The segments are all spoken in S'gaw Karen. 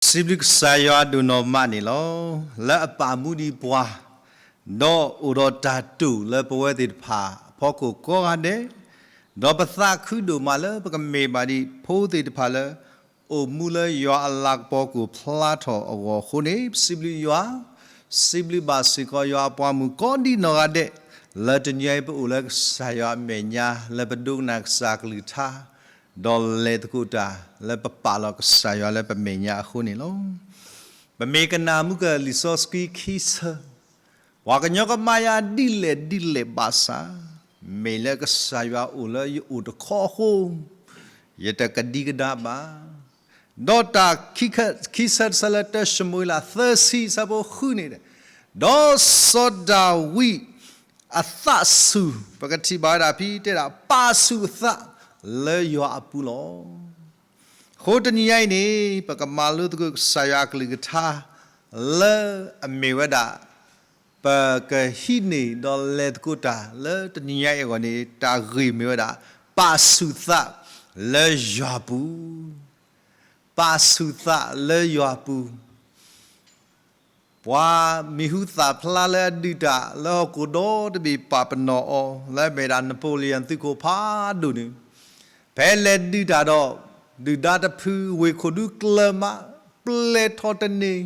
စံးဘျုးကစၢ်ယွၤဒိၣ်နီၢ်မးန့ၣ်လီၤ. လၢအပာ်မူဒံးပှၤ, ဒီးအိၣ်ဒီးတၢ်တိာ်လၢပဝဲသ့ၣ်တဖၣ်အဖီခိၣ်ကိးဂၤဒဲး, ဒီးပသးခုဒိၣ်မးလၢပကမ့ၢ်ဘၣ်ဒံးဖိသ့ၣ်တဖၣ်လၢ အိၣ်မူလၢယွၤအလၤကပီၤကအိၣ်ဖျါထီၣ်အဂီၢ်အဃိန့ၣ် ပစံးဘျုးယွၤ, စံးဘျုးဘၣ်စ့ၢ်ကီးယွၤအပှၤမုၣ်ကိးဒံနီၢ်ဂၤဒဲး, လၢတနံၤအံၤပအိၣ်လၢကစၢ်ယွၤအမဲာ်ညါ လၢပဒိကနၣ်ကစၢ်ကလုၢ်ကထါ ဒီးလဲၤသကိးတၢ်လၢပပာ်လီၤကစၢ်ယွၤလၢပမဲာ်ညါအဃိန့ၣ်လီၤ. ပမ့ၢ်ကနၣ်မူကလံာ်စီဆှံခံဆၢ, ပှၤကညီကမၤယၤဒ်လဲၣ်ဒ်လဲၣ်ဘၣ်ဆၣ်, မ့ၢ်လၢကစၢ်ယွၤအိၣ်လၢယအိၣ်တခီအဃိ, ယတကဒံကဒါဘၣ်. ဒီးတၢ်ခံဆၢတဆၢလၢတၢၡမူၤအ့လးသၢဆံအဆၢဖိဃုန့ၣ်, ဒီးစီၤဒၤဝံးအသးဆူၣ်, ပကထံၣ်ဘၣ်ဝဲဒၣ်ဖဲတဲဒၣ် ပာ်ဆူၣ်အသးလၢယွၤအပူၤလီၤ. အဃိတနံၤညါအံၤန့ၣ် ပကမၤလိသကိးကစၢ်ယွၤအကလုၢ်ကထါ လၢအမ့ၢ်ဝဲဒၣ် ပကဟံးန့ၢ်ဒီးလဲၤသကိးတၢ်လၢတနံၤညါအံၤအဂီၢ်န့ၣ် တၢ်ဂ့ၢ်မ့ၢ်ဝဲဒၣ် ပာ်ဆူၣ်သးလၢယွၤပူၤ, ပာ်ဆူၣ်သးလၢယွၤပူၤ. ပှၤမံၤဟူသၣ်ဖျါလၢအဒုးတၢ်လၢဟီၣ်ခိၣ်ဒီတဘ့ၣ်ပာ်ပနီၣ်အီၤ လၢအမ့ၢ်ဒၣ် Napoleon သုးခိၣ်ဖးဒိၣ်န့ၣ်, ဖဲလဲၤဒုးတၢ်ဒီး ဒုၣ်ဒါတဖု ဝ့ၢ်ခိၣ်ဒူကျၢၤမး, ပျဲၢ်ထီၣ်တန့ၢ်,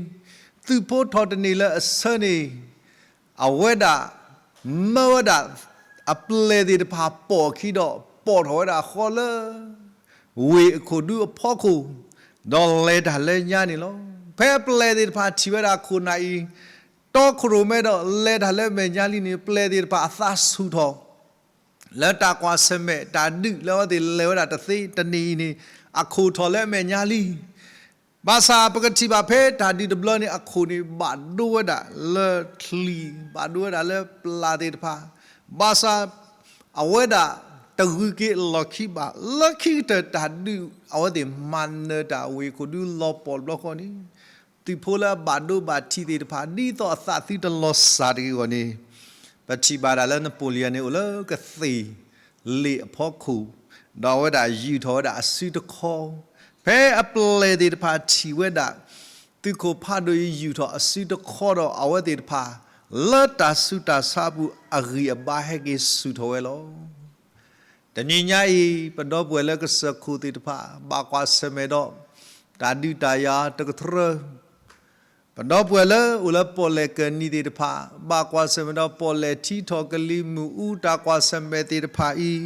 သုးဖိထီၣ်တန့ၢ်လၢအဆၢန့ၣ်, အဝဲဒၣ် မၢဝဲဒၣ် အပျဲၢ်သ့ၣ်တဖၣ်ပိာ်အခံဒီး ပိာ်ထီၣ်ဝဲဒၣ်ဃီလၢ ဝ့ၢ်အခိၣ်ဒူအဖီခိၣ်, ဒီးလဲၤတၢ်လၢညါန့ၣ်လီၤ. ဖဲအပျဲၢ်သ့ၣ်တဖၣ်ထံၣ်ဝဲဒၣ်ခိၣ်နၢ်အံၤ တီခိၣ်ရိၣ်မဲဒီး လဲၤတၢ်လၢအမဲာ်ညါလံန့ၣ် ပျဲၢ်သ့ၣ်တဖၣ်အသးဆူၣ်ထီၣ် လၢတၢ်ကွၢ်ဆၢၣ်မဲာ်တၢ်ဒုးလၢအဝဲသ့ၣ်လဲၤဝဲဒၣ်တသ့တနံၤအံၤန့ၣ် အခိၣ်ထီၣ်လၢအမဲာ်ညါလံ. ဘၣ်ဆၣ်ပကထံၣ်ဘၣ်ဖဲတၢ်ဒုးတဘျီန့ၣ် အခိၣ်န့ၣ်ဘၣ်ဒိဝဲဒၣ်လၢချံ, ဘၣ်ဒိဝဲဒၣ်လၢပျၢ်သ့ၣ်တဖၣ်, ဘၣ်ဆၣ် အဝဲဒၣ်တဂုၤက့ၤအလီၢ်ခံဘၣ်. လၢခံကတၢၢ်တၢ်ဒုး အဝဲသ့ၣ်မၤနၢၤတၢ် ဝ့ၢ်ခိၣ်ဒူလီၤပှီၢ်တဘျီဃီန့ၣ် သုးဖိလၢအဘၣ်ဒိဘၣ်ထံးသ့ၣ်တဖၣ် ဒ်သိးအသးသုတလီၤစၢ်တဂ့ၤအဂီၢ်န့ၣ်, ပထံၣ်ဘၣ်ဒၣ်လၢ Napoleon န့ၣ် အိၣ်လၢကသ့ၣ်လ့ၣ်အဖီခိၣ်, ဒီးအဝဲဒၣ်ယုၢ်ထီၣ်ဝဲဒၣ်အစုတခီ, ဖဲအပျဲၢ်သ့ၣ်တဖၣ်ထံၣ်ဝဲဒၣ် သုးခိၣ်ဖးဒိၣ်အံၤယုၢ်ထီၣ်အစုတခီဒီး အဝဲသ့ၣ်တဖၣ် လၢတၢ်ဆူးတၢ်ဆါအပူၤ အဂံၢ်အဘါဟဲက့ၤဆူၣ်ထီၣ်ဝဲလီၤ. တနံၤညါအံၤ ပဒီပုၢ်ဝဲၢ်လၢကစၢၢ်ခိၣ်သ့ၣ်တဖၣ် ဘၣ်ကွၢ်ဆၢၣ်မဲာ်ဒီး တၢ်ဒုးတၢ်ယၤတကတြၢ, ပဒီပုၢ်ဝဲၢ်လၢအိၣ်လၢပီၣ်လဲၣ်ကၢၢ်နံၤသ့ၣ်တဖၣ် ဘၣ်ကွၢ်ဆၢၣ်မဲာ်ဒီး ပီၣ်လဲၣ်ထံထီၣ်ကလံၤမုၢ်အူ တၢ်ကွၢ်ဆၢၣ်မဲာ်သ့ၣ်တဖၣ်အံၤ,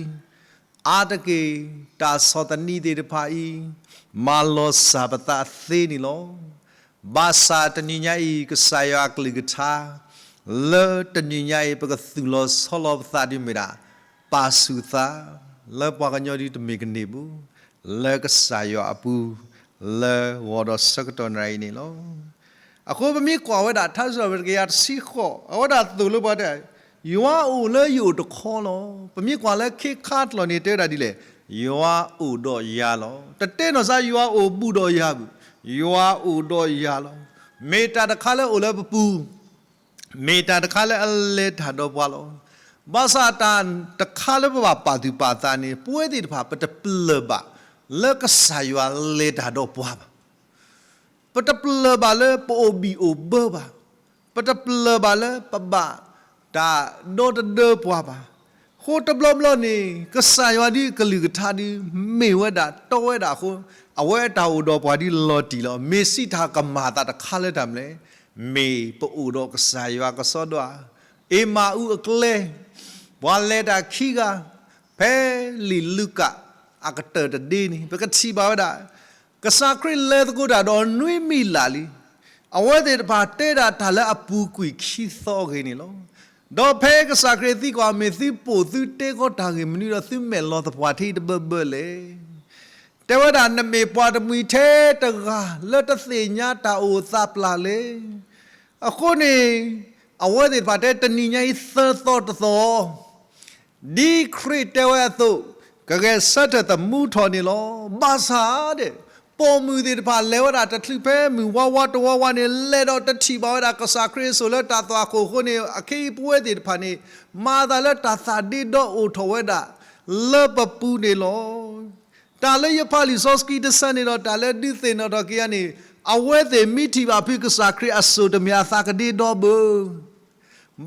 အါတက့ၢ် တၢ်ဆီၣ်သနံးသ့ၣ်တဖၣ်အံၤ မၤလီၤစၢ်ပသးသ့န့ၣ်လီၤ. ဘၣ်ဆၣ်တနံၤညါအံၤ ကစၢ်ယွၤအကလုၢ်ကထါ လၢတနံၤညါအံၤ ပကသူၣ်လီၤဆီလီၤပသးဒ်မ့ၢ်ဒၣ် ပာ်ဆူၣ်သး လၢပှၤကညီဒ်တမ့ၢ်ကန့ၢ်ပူၤ လၢကစၢ်ယွၤအပူၤ လၢဂီၤဒီးဆၢကတီၢ်နၣ်ရံၣ်အံၤန့ၣ်လီၤ. အဃိပမ့ၢ်ကွၢ်ဝဲဒၣ် ထါစံးထီၣ်ပတြၢၤတကယၤတဆံဃိး အဝဲဒၣ်သိၣ်လိပှၤတဲ, ယွၤအိၣ်လၢယအိၣ်တခီလီၤ. ပမ့ၢ်ကွၢ်လၢခ့ခါတလီၢ်န့ၣ် တဲဝဲဒၣ်ဒ်လဲၣ်, ယွၤအိၣ်ဒီးယၤလီၤ. တတဲနီၢ်စါ ယွၤအိၣ်ဘူးဒီးယၤဘၣ်, ယွၤအိၣ်ဒီးယၤလီၤ. မ့ၢ်တၢ်တခါလၢအအိၣ်လၢပပူၤ မ့ၢ်တၢ်တခါလၢအလဲၤတၢ်ဒီးပှၤလီၤ. ဘၣ်ဆၣ်တၢ်တခါလၢပဘၣ်ပာ်သူၣ်ပာ်သးန့ၣ် ပဝဲသ့ၣ်တဖၣ် ပတပျၢၢ်ဘၣ်လၢကစၢ်ယွၤလဲၤတၢ်ဒီးပှၤဘၣ်. ပတပျၢၢ်ဘၣ်လၢပအိၣ်ဘံၣ်အိၣ်ဘၢဘၣ်. ပတပျၢၢ်ဘၣ်လၢပဘၣ်တၢ်ဒီတဒၢပှၤဘၣ်. အဃိတဘျီဘျီန့ၣ် ကစၢ်ယွၤဒ်ကလုၢ်ကထါဒ် မ့ၢ်ဝဲဒၣ်တီဝဲဒၣ်အဃိ အဝဲအတၢ်အိၣ်ဒီးပှၤဒ်လီၤတံၢ်လီၤ. မ့ၢ်စံးတၢ်ကမၤအသးတခါလၢတၢ်မနုၤလဲၣ်, မ့ၢ်ပအိၣ်ဒီးကစၢ်ယွၤကစီဒီဧါ. အ့မၤအူအကျဲ ပှၤလဲၤတၢ်ခံဂၤ ဖဲလံာ်လူၤကၣ်အကတၢၢ်တဒ့န့ၣ် ပကထံၣ်ဘၣ်ဝဲဒၣ် ကစၢ်ခရံာ်လဲၤသကိးတၢ်ဒီးနွံမံးလးလံ. အဝဲသ့ၣ်တဖၣ်တဲဒၣ်တၢ်လၢအပူၤကွံာ်ခံသီအဂ့ၢ်န့ၣ်လီၤ. ဒီးဖဲကစၢ်ခရံာ်သံကွၢ် မ့ၢ်သုပိာ်သုတဲဃီတၢ်ဂ့ၢ်မနုၤဒီး သုမဲာ်လီၤသပှၢ်ထံတဘၢဘၢလဲၣ်. တဲဝဲဒၣ် နမ့ၢ်ပှၤတမှံၤထဲတဂၤလၢတသ့ၣ်ညါတၢ်အိၣ်သးပျၢ်လဲၣ်. အဃိန့ၣ် အဝဲသ့ၣ်တဖၣ်တဲတနံၤညါအံၤသၢသီတသီ ဒ်ခရံာ်တဲဝဲအသိး ကဂဲၤဆၢထၢၣ်သမူထီၣ်န့ၣ်လီၤ. ဘၣ်ဆၣ်ဒီး ပိာ်မုၣ်သ့ၣ်တဖၣ်လဲၤဝဲဒၣ်တချုးဖဲမုၢ်ဝါဝါတဝါဝါန့ၣ် လဲၤဒီးတထံၣ်ဘၣ်ဝဲဒၣ်ကစၢ်ခရံာ်အစိၣ်လၢတၢ်သွၣ်ခိၣ်အဃိန့ၣ် အခဲအံၤပဝဲသ့ၣ်တဖၣ်န့ၣ် မၤသးလၢတၢ်သးဒ့ဒီအိၣ်ထီၣ်ဝဲဒၣ် လၢပပူၤန့ၣ်လီၤ. တၢ်လၢယဖးလံာ်စီဆှံတဆၢန့ၣ်ဒီး တၢ်လၢဒုးသ့ၣ်နီၣ်ထီၣ်က့ၤယၤန့ၣ် အဝဲသ့ၣ်မ့ၢ်ထံၣ်ဘၣ်ဖုကစၢ်ခရံာ်အစိၣ်တမ့ၢ်အသးကဒ့ဒီဘၣ်.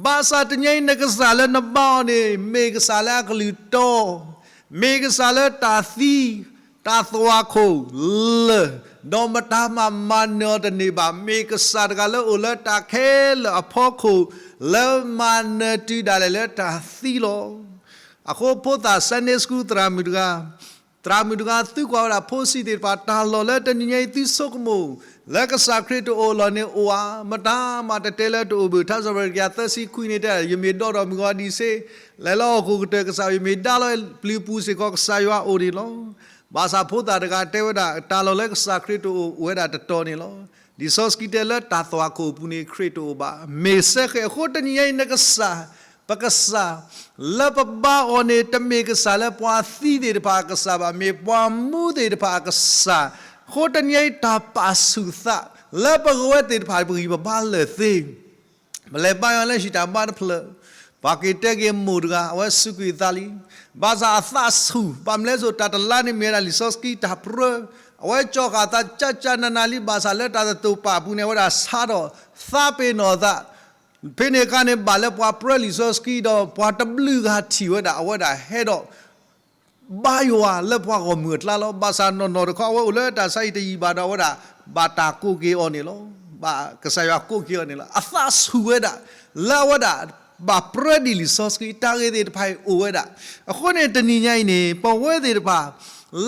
ဘၣ်ဆၣ်တနံၤအံၤနကစၢ်လၢနဘါအီၤန့ၣ် မ့ၢ်ကစၢ်လၢအကလုၢ်တီ, မ့ၢ်ကစၢ်လၢတၢ်သံ, တၢ်သွၣ်ခိၣ်လၢာ်, ဒီးမတၤမၤမၤနၢၤအီၤတန့ၢ်ဘၣ်, မ့ၢ်ကစၢ်တဂၤလၢအိၣ်လၢတၢ်ခဲလၢာ်အဖီခိၣ် လၢမၤနၢၤတုၤဒၣ်လဲာ်လၢတၢ်သံလီၤ. အဃိဖိသၣ် Sunday School သရၣ်မုၣ်တဂၤ သရၣ်မုၣ်တဂၤသံကွၢ်ဝဲဒၣ်ဖိဆံးသ့ၣ်တဖၣ် တၢ်လီၢ်လၢတနံၤညါအံၤ သုဆိကမိၣ် လၢကစၢ်ခရံာ်တအိၣ်အလီၢ်န့ၣ်အိၣ်ဧါ, မတၤမၤတတဲလၢတအိၣ်ဘၣ်. ထါစံးပတြၢၤတကယၤသၢဆံခွံန့ၣ်တဲ, ယမ့ၢ်ဒီဒီးမုၢ်ဂီၤဒံးစ့, လဲၤလၢဟီၣ်ခိၣ်ကတၢၢ်ကစၢ်, ယမ့ၢ်ဒါလၢပျုၤပူၤစ့ၢ်ကီး ကစၢ်ယွၤအိၣ်န့ၣ်လီၤ. ဘၣ်ဆၣ်ဖိသၣ်တဂၤတဲဝဲဒၣ် တၢ်လီၢ်လၢကစၢ်ခရံာ်တအိၣ် အိၣ်ဝဲဒၣ်တတီၤန့ၣ်လီၤ. လံာ်စီဆှံတဲလၢတၢ်သွၣ်ခိၣ်အပူၤန့ၣ် ခရံာ်တအိၣ်ဘၣ်. မ့ၢ်စ့ၢ်ကီး အဃိတနံၤညါအံၤနကစၢ် ပကစၢ် လၢပဘါအီၤန့ၣ် တမ့ၢ်ကစၢ်လၢပှၤသံသ့ၣ်တဖၣ်အကစၢ်ဘၣ်, မ့ၢ်ပှၤမူသ့ၣ်တဖၣ်အကစၢ်. အဃိတနံၤညါအံၤ တၢ်ပာ်ဆူၣ်သး လၢပဂီၢ်ဝဲသ့ၣ်တဖၣ် ပဂံၢ်ပဘါလၢာ်သ့ ပလဲၤဘါယွၤလၢဟံၣ်တၢ်ဘါတဖျၢၣ်, ပှၤက့ၤတဲက့ၤမိၢ်တဂၤ အဝဲစူးကွံာ်အသးလံ. ဘၣ်ဆၣ်အသးဆူၣ်, ဘၣ်မနုၤလဲၣ်စိၤ တၢ်တလါန့ၣ်မ့ၢ်ဝဲဒၣ်လံာ်စီဆှံတၢ်ပြၢ, အဝဲကၠီဃာ်သးကၠးကၠးနးနးလံ. ဘၣ်ဆၣ်လၢတၢ်သတူၢ်ပာ်ပူၤန့ၣ် အဝဲဒၣ်ဆါထီၣ်သးပ့ၤနီၣ်အသး, ဖဲန့ၣ်အခါန့ၣ် ဘၣ်လၢပှၤပြၢလံာ်စီဆှံဒီး ပှၤတဘျုးဂၤထံၣ်ဝဲဒၣ် အဝဲဒၣ်ဟဲဒီး ဘါယွၤလၢပှၤဂီၢ်မုၢ်အကျါလီၤ. ဘၣ်ဆၣ်နီၢ်နီၢ်တခီ အဝဲအိၣ်လၢတၢ်ဆါဟံၣ်တယံာ်ဘၣ်ဒီး အဝဲဒၣ် ဘၣ်တၢ်ကိးက့ၤအီၤန့ၣ်လီၤ. ဘၣ်ကစၢ်ယွၤကိးက့ၤအီၤန့ၣ်လီၤ. အသးဆူၣ်ဝဲဒၣ် လၢအဝဲဒၣ် ဘၣ်ပြၢဒံးလံာ်စီဆှံ တၢ်ဂ့ၢ်သ့ၣ်တဖၣ်အံၤအိၣ်ဝဲဒၣ်. အဃိန့ၣ် တနံၤညါအံၤန့ၣ် ပဝဲသ့ၣ်တဖၣ်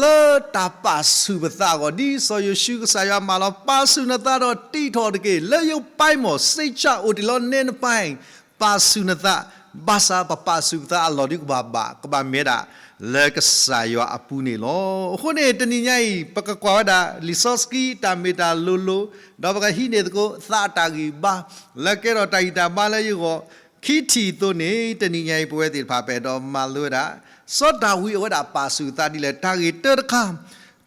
လၢတၢ်ပာ်ဆူၣ်ပသးအဂီၢ် ဒ်စီၤယိၤၡူးကစၢ်ယွၤမၢလီၤ ပာ်ဆူၣ်နသးဒီးတံးထီၣ်တက့ၢ်. လၢယပၢ်မီၢ် စိတ်ချ အိၣ်တ့ၢ်လီၤနဲနပၢ် ပာ်ဆူၣ်နသး, ဘၣ်ဆၣ်ပပာ်ဆူၣ်ပသးအလီၢ်ဒ်ကဘၣ်ဘၣ်, ကဘၣ်မ့ၢ်ဒၣ် လၢကစၢ်ယွၤအပူၤန့ၣ်လီၤ. အဃိန့ၣ် တနံၤညါအံၤ ပကကွၢ်ဝဲဒၣ် လံာ်စီဆှံတၢ်မ့ၢ်တၢ်လိၤလိၤ, ဒီးပကဟံးန့ၢ်သကိး သးအတၢ်ဂံၢ်ဘါ, လၢကဲထီၣ်တၢ်ဂံၢ်တၢ်ဘါလၢယဂီၢ်, ခံထံၣ်အသိးန့ၣ် တနံၤညါအံၤ ပဝဲသ့ၣ်တဖၣ်ပအဲၣ်ဒိးမၤလိဝဲဒၣ်, စီၤဒၤဝံးအဝဲဒၣ်ပာ်ဆူၣ်သးဒ်လဲၣ်, တၢ်ဂ့ၢ်တၢတခါ,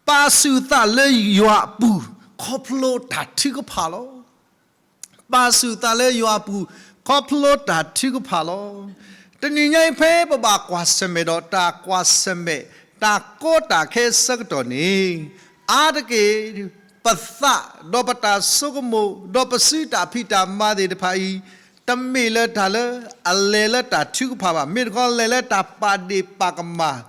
ပာ်ဆူၣ်သးလၢယွၤအပူၤ ခီဖျိတၢ်ထုကဖၣ်လီၤ. ပာ်ဆူၣ်သးလၢယွၤအပူၤ ခီဖျိတၢ်ထုကဖၣ်လီၤ. တနံၤညါအံၤ ဖဲပဘၣ်ကွၢ်ဆၢၣ်မဲာ်ဒီးတၢ်ကွၢ်ဆၢၣ်မဲာ် တၢ်ကီတၢ်ခဲဆၢကတီၢ်န့ၣ်, အါတက့ၢ် ပသး ဒီးပတၢ်ဆိကမိၣ် ဒီးပစုတၢ်ဖံးတၢ်မၤသ့ၣ်တဖၣ်အံၤ, တမ့ၢ်လၢတၢ်လၢအလဲၤလၢတၢ်ထုကဖၣ်ဘၣ်. မ့ၢ်တခီလဲၤလၢတၢ်ပာ်ဒ့ၣ်ပာ်ကမၣ်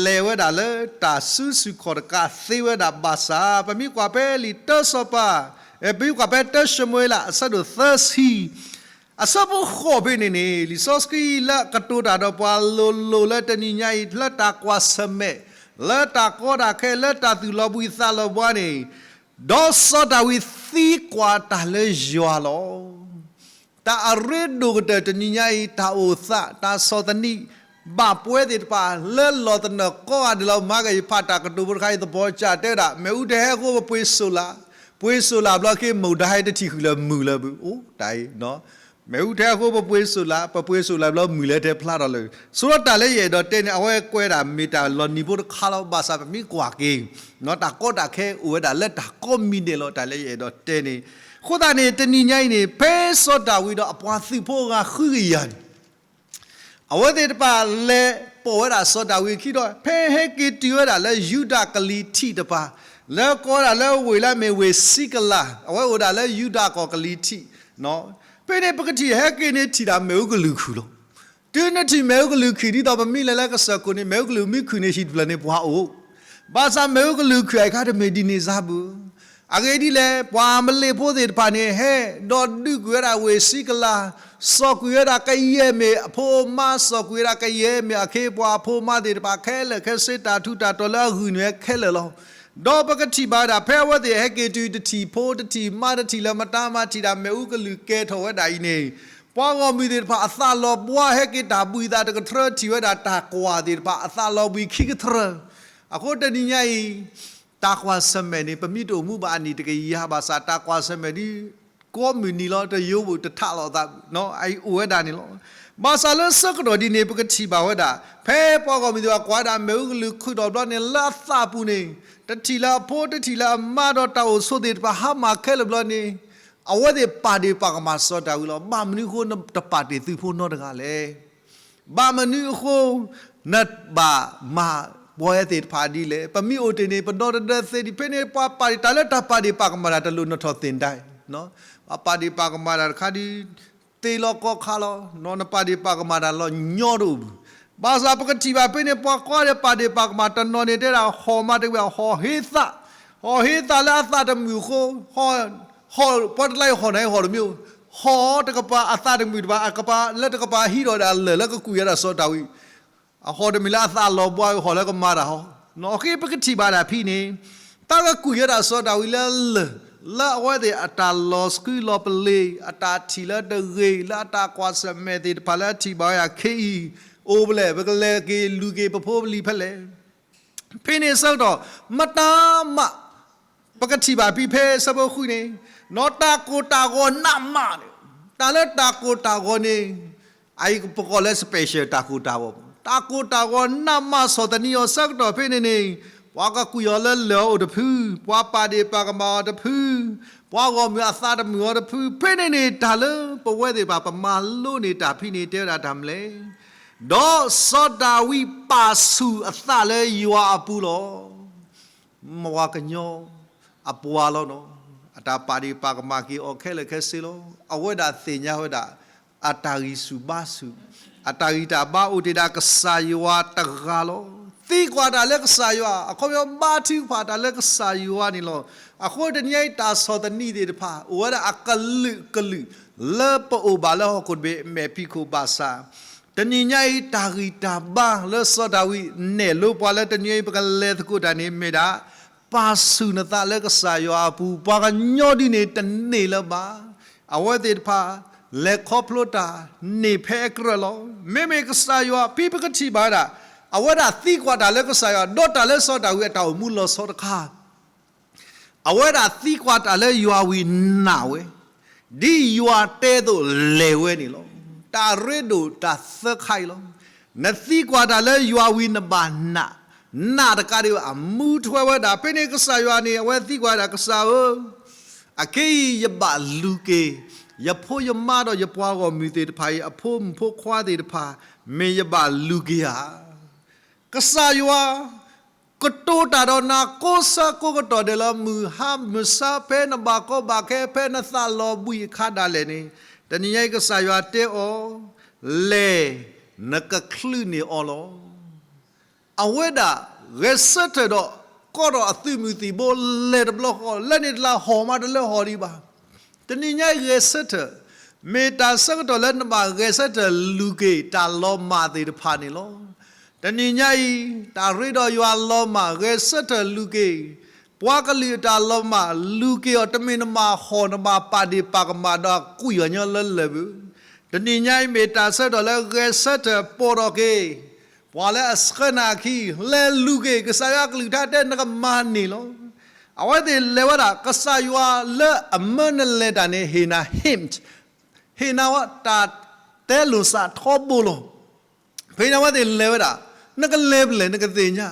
လဲၤဝဲဒၣ်လၢတၢ်စုဆူၣ်ခီၣ်တကးသ့ဝဲဒၣ်ဘၣ်ဆၣ်, ပမ့ၢ်ကွၢ်ဖဲလံာ်တၢစီၤပၤ, ပမ့ၢ်ကွၢ်ဖဲတၢၡမူၤအ့လး အဆၢဒိၣ်သၢဆံ, အဆၢဖိဃိးဖဲန့ၣ်န့ၣ်, လံာ်စီဆှံလၢအကတိၤတၢ်ဒီးပှၤလိၤလိၤလၢတနံၤညါအံၤ လၢတၢ်ကွၢ်ဆၢၣ်မဲာ်, လၢတၢ်ကီတၢ်ခဲ, လၢတၢ်သူၣ်လီၤဘှံးသးလီၤဘှါန့ၣ်, ဒီးစီၤဒၤဝံးသံကွၢ်တၢ်လၢယွၤလီၤ. တၢ်အရ့ဒိၣ်ကတၢၢ်တနံၤညါအံၤ တၢ်အိၣ်သး တၢ်ဆီၣ်သနံး ဘၣ်ပဝဲသ့ၣ်တဖၣ် လၢလီၢ်သနၢၣ်ကိးဂၤဒဲးလီၤ. မၤကယဖးတၢ်ကတိၤဖိတခါအံၤ သပှၢ်ကၠၢ်တဲဝဲဒၣ် မ့ၣ်အူတဟဲအဃိ ပပှ့ၤစိၣ်လး, ပှ့ၤစိၣ်လးဘျီက့ၤ မုၢ်တဟဲတထံၣ်ဃုာ်လၢမုၢ်လၢဘုး အိၣ်တၢ်အံၤ, မ့ၣ်အူတဟဲအဃိ ပပှ့ၤစိၣ်လး, ပပှ့ၤစိၣ်လးဘျီ မုၢ်လၢထဲဖျါထီၣ်လၢ, ဆိဒၣ်တၢ်လၢယအဲၣ်ဒိးတဲန့ၣ် အဝဲကွဲးဒၣ်မ့ၢ်တၢ်လီၤနံၤဖိတခါလီၤ. ဘၣ်ဆၣ်ပမ့ၢ်ကွၢ်က့ၤ တၢ်ကီတၢ်ခဲအိၣ်ဝဲဒၣ်လၢတၢ်ကိးမံၤဒဲးလီၤ. တၢ်လၢယအဲၣ်ဒိးတဲန့ၣ်, အဃိသတးန့ၣ် တနံၤညါအံၤန့ၣ် ဖဲစီၤဒၤဝံးဒီးအပှၤသုးဖိအဂၤဃုကယၤန့ၣ် အဝဲသ့ၣ်တဖၣ်လဲၤပိာ်ဝဲဒၣ်စီၤဒၤဝံးအခံဒီး ဖဲဟဲက့ၤတုၤဝဲဒၣ်လၢယူဒၤကလံၤထံးတပၤ, လၢကိးဝဲဒၣ်လၢဝ့ၢ်လၢအမ့ၢ်ဝ့ၢ်စံကလၤ, အဝဲအိၣ်ဒၣ်လၢယူဒၤကီၢ်ကလံၤထံး, ဖဲန့ၣ် ပကထံၣ်ဟဲက့ၤန့ၣ်ထံၣ်ဒၣ်မ့ၣ်အူကလုၢ်ခုၣ်လီၤ. တုၤနထံၣ်မ့ၣ်အူကလုၢ်ခုၣ် ဒ်သိးပမ့ၢ်လဲၤလၢကစၢၢ်ခိၣ်န့ၣ် မ့ၣ်အူကလုၢ်မ့ၢ်ခုၣ်န့ၣ် ဟံၣ်တဖျၢၣ်န့ၣ်ပှၤအိၣ်, ဘၣ်ဆၣ်မ့ၣ်အူကလုၢ်ခုၣ်အံၤအခါတမ့ၢ်ဒ်န့ၣ်စ့ၢ်ဘၣ်. အဂ့ၢ်ဒ်လဲၣ်, ပှၤအမလ့းဖိသ့ၣ်တဖၣ်န့ၣ် ဟဲဒီးဒုးကွံာ်ဝဲဒၣ်ဝ့ၢ်စံကလၤ, စိာ်ကွံာ်ဝဲဒၣ်ကယဲၢ်မ့ၢ်အဖိအမါ, စိာ်ကွံာ်ဝဲဒၣ်ကယဲၢ်မ့ၢ်အခ့အပှၤအဖိအမါသ့ၣ်တဖၣ် ခဲလၢာ်ခဲဆ့ တၢ်ထူးတၢ်တီၤလၢအဂုာ်န့ၢ်ဝဲခဲလၢာ်လီၤ. ဒီးပကထံၣ်ဘၣ်ဝဲဒၣ် ဖဲအဝဲသ့ၣ်ဟဲက့ၤတုၤ တထံၣ်ဖိတထံၣ်မါတထံၣ်လၢၤ မတၤမၤထံၣ်ဒၣ်မ့ၣ်အူကလုၢ်ကဲထီၣ်ဝဲဒၣ်အံၤန့ၣ်, ပှၤဂီၢ်မုၢ်သ့ၣ်တဖၣ်အသးလီၤဘှါ ဟဲက့ၤတၢ်ဘှံးသးတကထြၢ ထံၣ်ဝဲဒၣ်တၢ်ကွၢ်သ့ၣ်တဖၣ်အသးလီၤဘှံးခံကထြၢ. အဃိတနံၤညါအံၤ တၢ်ကွၢ်ဆၢၣ်မဲာ်န့ၣ် ပမ့ၢ်တအိၣ်မူဘၣ်အနံၣ်တကယၤဘၣ်ဆၣ် တၢ်ကွၢ်ဆၢၣ်မဲာ်ဒ် ကိးမုၢ်နံၤလီၤ တယိဘၣ်တထးလိာ်သး အံၤအိၣ်ဝဲဒၣ်န့ၣ်လီၤ. ဘၣ်ဆၣ်လၢဆၢကတီၢ်ဒ်န့ၣ် ပကထံၣ်ဘၣ်ဝဲဒၣ် ဖဲပှၤဂီၢ်မုၢ်သ့ၣ်တဖၣ်ကွၢ်ဝဲဒၣ်မ့ၣ်အူကလုၢ်ခုၣ်ထီၣ်ဘျီန့ၣ် လၢအသးပူၤန့ၣ် တထံၣ်လၢအဖိ တထံၣ်လၢအမါ ဒီးတၢ်အိၣ်ဆိးသ့ၣ်တဖၣ်ဟါမၢ်ခဲလၢာ်ဘျီန့ၣ် အဝဲသ့ၣ်ပာ်ဒ့ၣ်ပာ်ကမၣ်စီၤဒၤဝံးလီၤ. ဘၣ်မနုၤအဃိနတပာ်တ့ၢ်သုးဖိနီတဂၤလဲၣ်. ဘၣ်မနုၤအဃိ နဘၣ်မၤ ပဝဲသ့ၣ်တဖၣ်ဒ်လဲၣ်, ပမ့ၢ်အိၣ်တ့ၢ်န့ၣ် ပဒီတဒၢသ့ဒံး ဖဲန့ၣ် ပှၤပာ်ဒံးတၢ်လၢတၢ်ပာ်ဒံးပာ်ကမၣ်တၢ်တလိၣ်နီၣ်ထီၣ်သ့ၣ်ဒၣ်, ပှၤပာ်ဒံးပာ်ကမၣ်တၢ်တခါဒုး သ့လီၤကီခါလီၤ, နပာ်ဒံးပာ်ကမၣ်တၢ်လီၤညီတအိၣ်ဘၣ်. ဘၣ်ဆၣ်ပကထံၣ်ဘၣ်ဖဲန့ၣ် ပှၤကွၢ်ဒီးပာ်ဒံးပာ်ကမၣ်တနီၤန့ၣ် တဲဒၣ်ဟီၣ်မးတဝဲ ဟီၣ်ဟ့သး, ဟီၣ်ဟ့သးလၢအသးတမုာ်အဃိ, ဟီၣ်, ဟီၣ်ပှၤတလါအံၤဟီၣ်န့ၣ်ဟီၣ်တမံၤ, ဟီၣ်တကပၤအသးတမုာ်တဘၣ် အကပၤလၢတကပၤဟံးဒီးဒၣ်လၢၢ်လၢကကွံာ်ဝဲဒၣ်စီၤဒၤဝံး အဟီၣ်တမံၤလၢအသးလီၤဘှါ ဟီၣ်လၢကမၤတၢ်ဟီၣ်, အဃိပကထံၣ်ဘၣ်ဒၣ်ဖဲန့ၣ်, တၢ်ကကွံာ်ဝဲဒၣ်စီၤဒၤဝံးလၢလၢၢ်, လၢအဝဲသ့ၣ်အတၢ်လီၤဆှုလီၤပလ့ၤ, အတၢ်ထံၣ်လၢတဂ့ၤ, လၢအတၢ်ကွၢ်ဆၢၣ်မဲာ်သ့ၣ်တဖၣ်လၢအထံၣ်ဘၣ်ဝဲဒၣ်ခဲအံၤ, အိၣ်ဖဲလဲၣ်, ပကလဲၤက့ၤလူၤက့ၤပဖိပလံၤဖဲလဲၣ် ဖဲန့ၣ်ဆၢကတီၢ် မတၤမး ပကထံၣ်ဘၣ်ဖဲဖဲဆၢဖိဃုန့ၣ်, နီၢ်တၢ်ကိၢ်တၢ်ဂီၤနးမးန့ၣ်, တၢ်လၢတၢ်ကိၢ်တၢ်ဂီၤန့ၣ်, အအံၤပကိးလၢ special တၢ်ကိၢ်တၢ်ဂီၤ, တၢ်ကိၢ်တၢ်ဂီၤနးမးဆီၣ်သနံးအီၤဆၢကတီၢ်ဖဲန့ၣ်န့ၣ်, ပှၤကကွံာ်အီၤလၢလၢၢ်အအိၣ်တဖု, ပှၤပာ်ဒံးပာ်ကမၣ်အီၤတဖု, ပှၤဂီၢ်မုၢ်အသးတမုာ်အီၤတဖု, ဖဲန့ၣ်န့ၣ် တၢ်လၢပဝဲသ့ၣ်တဖၣ် ပမၤလိန့ၢ်တၢ်ဖဲန့ၣ် တဲဝဲဒၣ်တၢ်မနုၤလဲၣ်. ဒီးစီၤဒၤဝံးပာ်ဆူၣ်အသးလၢယွၤအပူၤလီၤ. မဝၤကညီ အပှၤလီၤနီၤ, အတၢ်ပာ်ဒံးပာ်ကမၣ်က့ၤအီၤခဲလၢာ်ခဲဆ့လီၤ. အဝဲဒၣ်သ့ၣ်ညါဝဲဒၣ် အတၢ်ဂံၢ်ဆူၣ်ဘါဆူၣ်, အတၢ်ဂံၢ်တၢ်ဘါအိၣ်တ့ၢ်ဒၣ်ကစၢ်ယွၤတဂၤလီၤ. သံကွၢ်တၢ်လၢကစၢ်ယွၤ, အခီပညီဘါထုကဖၣ်တၢ်လၢကစၢ်ယွၤန့ၣ်လီၤ. အဃိတနံၤအံၤတၢ်ဆီၣ်သနံးသ့ၣ်တဖၣ် အိၣ်ဝဲဒၣ်အကလုာ်ကလုာ် လၢပအိၣ်ဘၣ်လၢဟီၣ်ခိၣ်တဘ့ၣ်အမဲာ်ဖံးခိၣ်ဘၣ်ဆၣ် တနံၤညါအံၤ တၢ်ဂံၢ်တၢ်ဘါလၢစီၤဒၤဝံးနဲၣ်လိပှၤလၢတနံၤအံၤ ပကလဲၤသကိးတၢ်န့ၣ် မ့ၢ်ဒၣ် ပာ်ဆူၣ်နသးလၢကစၢ်ယွၤအပူၤ, ပှၤကညီဒုန့ၣ်တန့ၢ်လၢၤဘၣ်. အဝဲသ့ၣ်တဖၣ် လဲၤခီဖျိတၢ်န့ၢ်ဖဲအကြၢးလီၤ. မ့မ့ၢ်ကစၢ်ယွၤ ဖဲပကထံၣ်ဘၣ်ဝဲဒၣ် အဝဲဒၣ်သံကွၢ်တၢ်လၢကစၢ်ယွၤ ဒီးတၢ်လၢစီၤဒၤဝံးအတၢ်အိၣ်မူလီၤဆီတခါ အဝဲဒၣ်သံကွၢ်တၢ်လၢယွၤဝံၤနာ်ဝဲ, ဒ်ယွၤတဲသိးလဲၤဝဲန့ၣ်လီၤ. တၢ်ရ့ဒိၣ်တၢ်သၢခါအံၤလီၤ. နသံကွၢ်တၢ်လၢယွၤဝံၤနဘၣ်နာ်, နာ်တကးဒံးဘၣ် မူထွဲဝဲဒၣ်. ဖဲန့ၣ်ကစၢ်ယွၤန့ၣ် အဝဲသံကွၢ်ဝဲဒၣ် ကစၢ်ဧၢ, အခဲအံၤယဘၣ်လူၤက့ၤ ယဖိယမါဒီးယပှၤဂီၢ်မုၢ်သ့ၣ်တဖၣ်အံၤ အဖိမုၣ်ဖိခွါသ့ၣ်တဖၣ် မ့ၢ်ယဘၣ်လူၤက့ၤဧါ. ကစၢ်ယွၤ ကတိၤတၢ်ဒီးနၤကိးဆၢကိးကတီၢ်ဒဲးလီၤ. မုၢ်ဟါမုၢ်ဆါ ဖဲနဘၣ်ကီဘၣ်ခဲ ဖဲနသးလီၤဘှံးအခါဒၣ်လဲာ်န့ၣ်, တနံၤညါအံၤကစၢ်ယွၤတဲအီၤ, လဲၤ, နကချုးန့ၢ်အီၤလီၤ. အဝဲဒၣ်ဂဲၤဆၢထၢၣ်ဒီး ကိးထီၣ်အသုးမုၢ်သံၣ်ဘိ လဲၤတဘျီဃီ လၢန့ၣ်တလၢဟီၣ်မးတလၢဟီၣ်ဒံးဘၣ်. တနံၤညါအံၤဂဲၤဆၢထၢၣ်, မ့ၢ်တၢ်ဆၢကတီၢ်လၢနဘၣ်ဂဲၤဆၢထၢၣ်လူၤက့ၤတၢ်လီၤမၢ်သ့ၣ်တဖၣ်န့ၣ်လီၤ. တနံၤညါအံၤ တၢ်ရ့ဒီးယွၤလီၤမၢ် ဂဲၤဆၢထၢၣ်လူၤက့ၤ, ပှၤကလုာ်အတၢ်လီၤမၢ်လူၤက့ၤအီၤ တမ့ၢ်နဘၣ်ဟီၣ် နဘၣ်ပာ်ဒ့ၣ်ပာ်ကမၣ်ဒီးကွံာ်အီၤညီလၢလၢၢ်ဘၣ်. တနံၤညါအံၤမ့ၢ်တၢ်ဆၢကတီၢ်လၢဂဲၤဆၢထၢၣ်ပိာ်ထီၣ်က့ၤ ပှၤလၢအဆှၢနၤအခံ, လဲၤလူၤက့ၤ ကစၢ်ယွၤအကလုၢ်ကထါတဲနကမၤန့ၢ်လီၤ. အဝဲသ့ၣ်လဲၤဝဲဒၣ် ကစၢ်ယွၤလၢအမၢနလဲၤတၢ်န့ၣ် ဟ့ၣ်နၤ hint, ဟ့ၣ်နၤဝဲတၢ်တဲလိာ်သးထီဘိလီၤ. ဖဲန့ၣ်အဝဲသ့ၣ်လဲၤဝဲဒၣ်, နကလဲၤဖဲလဲၣ် နကသ့ၣ်ညါ,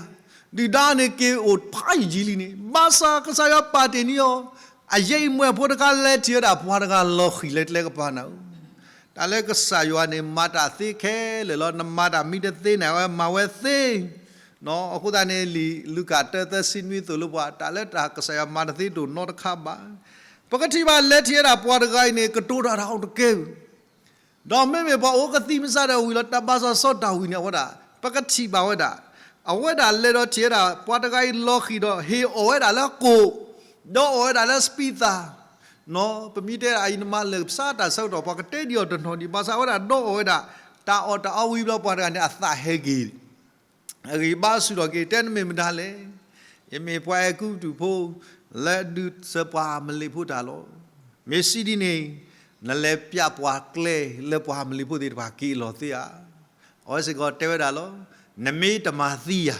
ဒုၣ်ဒါန့ၣ်က့ၤအိၣ်ဖးယံာ်လံန့ၣ်, ဘၣ်ဆၣ်ကစၢ်ယွၤပာ်တ့ၢ်န့ၢ်အီၤ, အယဲအံၤမွဲၢ်ဖိတခါလဲၤထံၣ်ဝဲဒၣ်ပှၤတဂၤလီၤဃံၤလၢကျဲကပၤနၤဧၢ. တၢ်လၢကစၢ်ယွၤန့ၣ် မၤတၢ်သ့ခဲလၢာ်လီၤ. နမၤတၢ်မ့ၢ်တသ့န့ၣ် အဝဲမၤဝဲသ့ အဃိသတးန့ၣ် လံာ်လူၤကၣ်တၢသၢဆံနွံအသိးလၢပှၤ တၢ်လၢတၢ်ကစၢ်ယွၤမၤတသ့ဒိၣ်နီတခါဘၣ်. ပကထံၣ်ဘၣ်လဲၤထံၣ်ဝဲဒၣ်ပှၤတဂၤအံၤန့ၣ် ကတိၤတၢ်ဒီးအီၤတကဲဘၣ်. ဒီးမ့မ့ၢ်ပှၤအိၣ်ကသံၣ်မစးဒီးဝံၤလီၤ တၢ်ဘၣ်ဆၣ်စီၤဒၤဝံးန့ၣ် အဝဲဒၣ် ပကထံၣ်ဘၣ်ဝဲဒၣ် အဝဲဒၣ်လဲၤဒီးထံၣ်ဝဲဒၣ် ပှၤတဂၤအံၤလီၤဃံၤဒီး ဟ့ၣ်အီၣ်ဝဲဒၣ်လၢကိၣ်, ဒီးအီၣ်ဝဲဒၣ်လၢစပံးသၣ် ပမ့ၢ်တဲဒၣ်အံၤ နမၤလၢာ်ကစၢ်တၢ်ဆၢကတီၢ် ပှၤကတဲဒံးအီၤတနီၤဒံး ဘၣ်ဆၣ်ဝဲဒၣ်ဒီးအီၣ်ဝဲဒၣ် တၢ်အီၣ်တၢ်အီဝံၤဘျီ ပှၤတဂၤန့ၣ် အသးဟဲက့ၤ အဂံၢ်ဘါဆူၣ်ထီၣ်က့ၤ တဲနမ့ၢ်မတၤလဲၣ်. ယမ့ၢ်ပှၤအဲၤကူပတူးဖိ လၢဒုးစၢၤပှၤအမလ့းဖိတၢ်လီၤ. မ့ၢ်စံးဒ်န့ၣ် နလဲၤပျးပှၤကျဲလၢပှၤအမလ့းဖိသ့ၣ်တဖၣ်က့ၤအလီၢ်သ့ဧါ. အဝဲစ့ၢ်ကီးတဲဝဲဒၣ်လီၤ. နမ့ၢ်တမၤသံယၤ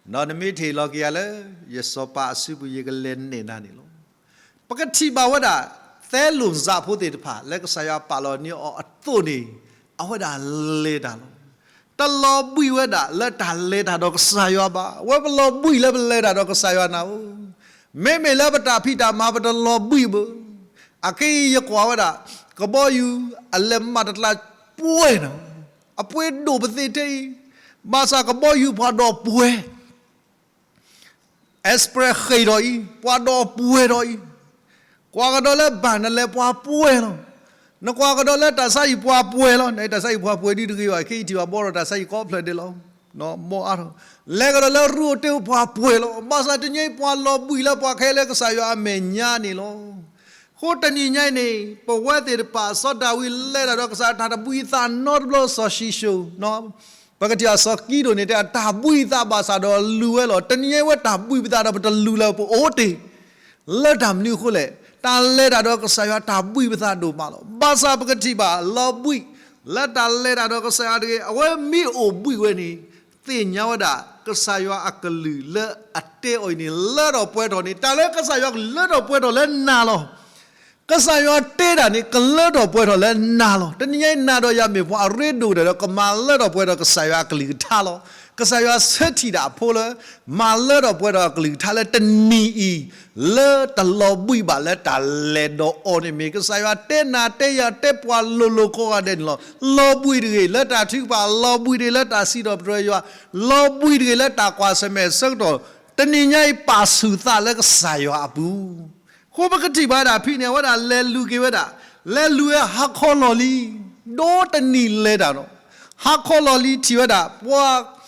ဒီးနမ့ၢ်တဟ့ၣ်လီၤက့ၤယၤလၢ ယစီၤပၤအစုပူၤ ယကလဲၤနဲၣ်နၤန့ၣ်လီၤ. ပကထံၣ်ဘၣ်ဝဲဒၣ် သဲလိာ်စးဖိသ့ၣ်တဖၣ် လၢကစၢ်ယွၤပာ်လီၤန့ၢ်အီၤအသိးန့ၣ် အဝဲဒၣ်လဲၤတၢ်လီၤ. တလီၤဘှံးဝဲဒၣ်လၢတၢ်လဲၤတၢ်ဒီးကစၢ်ယွၤဘၣ်. အဝဲပလီၤဘှံးလၢပလဲၤတၢ်ဒီးကစၢ်ယွၤနၤဧၢ. မ့မ့ၢ်လၢပတၢ်ဖံးတၢ်မၤ ပတလီၤဘှံးဘၣ်. အခဲအံၤယကွၢ်ဝဲဒၣ် ကဘီယူၤအလဲၤမၤတကျါပှဲၤနၤ, အပှဲၤဒိၣ်ပသ့ၣ်ထဲအံၤ, ဘၣ်ဆၣ်ကဘီယူၤပှၤဒီးပှဲၤ express ဃ့ၢ်ထီၣ်အံၤ ပှၤဒီးပှဲၤထီၣ်အံၤ, ကွၢ်ကဒီးလၢဘၣ်နလဲၤပှၤပှဲၤလီၤ. နကွၢ်ကဒီးလၢတၢ်ဆါဟံၣ်ပှၤပှဲၤလီၤ, နတၢ်ဆါဟံၣ်ပှၤပှဲၤဒ်တဂ့ၤဘၣ် ခဲအံၤထံၣ်ဘၣ်ဘီထီၣ်တၢ်ဆါဟံၣ်ကိးဖျၢၣ်ဒဲးလီၤ. မ့ၢ်အါထီၣ် လဲၤကဒီးလၢရူအိၣ်တ့အိၣ်ပှၤပှဲၤလီၤ. ဘၣ်ဆၣ်တနံၤအံၤပှၤလီၤဘှံးလၢပှၤခဲလၢကစၢ်ယွၤအမဲာ်ညါန့ၣ်လီၤ. အဃိတနံၤညါအံၤန့ၣ် ပဝဲသ့ၣ်တဖၣ် စီၤဒၤဝံးလဲၤတၢ်ဒီးကစၢ်ယွၤတၢ်တဘှံးအသးနီတဘျီ စီၤၡံၣ်စိၣ် ပကထံၣ်အီၤစီၤကံဒိၣ်န့ၣ် တဲတၢ်ဘှံးအသးဘၣ်ဆၣ်ဒီးလူၤဝဲလီၤ. တနံၤညါအံၤဝဲတၢ်ဘှံးပသးဒီးပတလူၤလၢပအိၣ်တ့ၢ် လၢတၢ်မနုၤအဃိလဲၣ်, တၢ်လဲၤတၢ်ဒီးကစၢ်ယွၤတၢ်ဘှံးပသးဒိၣ်မးလီၤ. ဘၣ်ဆၣ်ပကထံၣ်ဘၣ်လီၤဘှံး လၢတၢ်လဲၤတၢ်ဒီးကစၢ်ယွၤတဂ့ၤ, အဝဲမ့ၢ်အိၣ်ဘှံးဝဲန့ၣ် သ့ၣ်ညါဝဲဒၣ် ကစၢ်ယွၤအကလုၢ်လၢအတဲအီၤအံၤန့ၣ် လၢထီၣ်ပှဲၤထီၣ်န့ၣ် တၢ်လၢကစၢ်ယွၤကလုၢ်လၢထီၣ်ပှဲၤထီၣ်လၢနၤလီၤ. ကစၢ်ယွၤတဲတၢ်န့ၣ် ကလၢထီၣ်ပှဲၤထီၣ်လၢနၤလီၤ. တနံၤညါအံၤနၤဒီးယၤမ့ၢ်ပှၤအရ့ဒိၣ်ဒီး ကမၤလၢထီၣ်ပှဲၤထီၣ်ကစၢ်ယွၤအကလုၢ်ကထါလီၤ. ကစၢ်ယွၤဆၢထံၣ်ဒၣ်အဖိလၢ မၤလၢထီၣ်ပှဲၤထီၣ်အကလုၢ်ကထါလၢတနံၤအံၤ လၢတလီၤဘှံးဘၣ်လၢတၢ်လဲၤဒီးအီၤန့ၣ်မ့ၢ် ကစၢ်ယွၤတဲနၤတဲယၤတဲပှၤလိၤလိၤကိးဂၤဒဲးန့ၣ်လီၤ. လီၤဘှံးတဂ့ၤ လၢတၢ်ထုကဖၣ်, လီၤဘှံးတဂ့ၤ လၢတၢ်စံးထီၣ်ပတြၢၤယွၤ, လီၤဘှံးတဂ့ၤ လၢတၢ်ကွၢ်ဆၢၣ်မဲာ်ဆၢကတီၢ်, တနံၤညါအံၤပာ်ဆူၣ်သးလၢကစၢ်ယွၤအပူၤ. အဃိပကထံၣ်ဘၣ်ဒၣ်ဖဲန့ၣ် အဝဲဒၣ်လဲၤလူၤက့ၤဝဲဒၣ်, လဲၤလူၤဝဲဟါခီလီၤလံ, ဒီတနံၤလဲၤတၢ်ဒီး ဟါခီလီၤလံထံၣ်ဝဲဒၣ် ပှၤ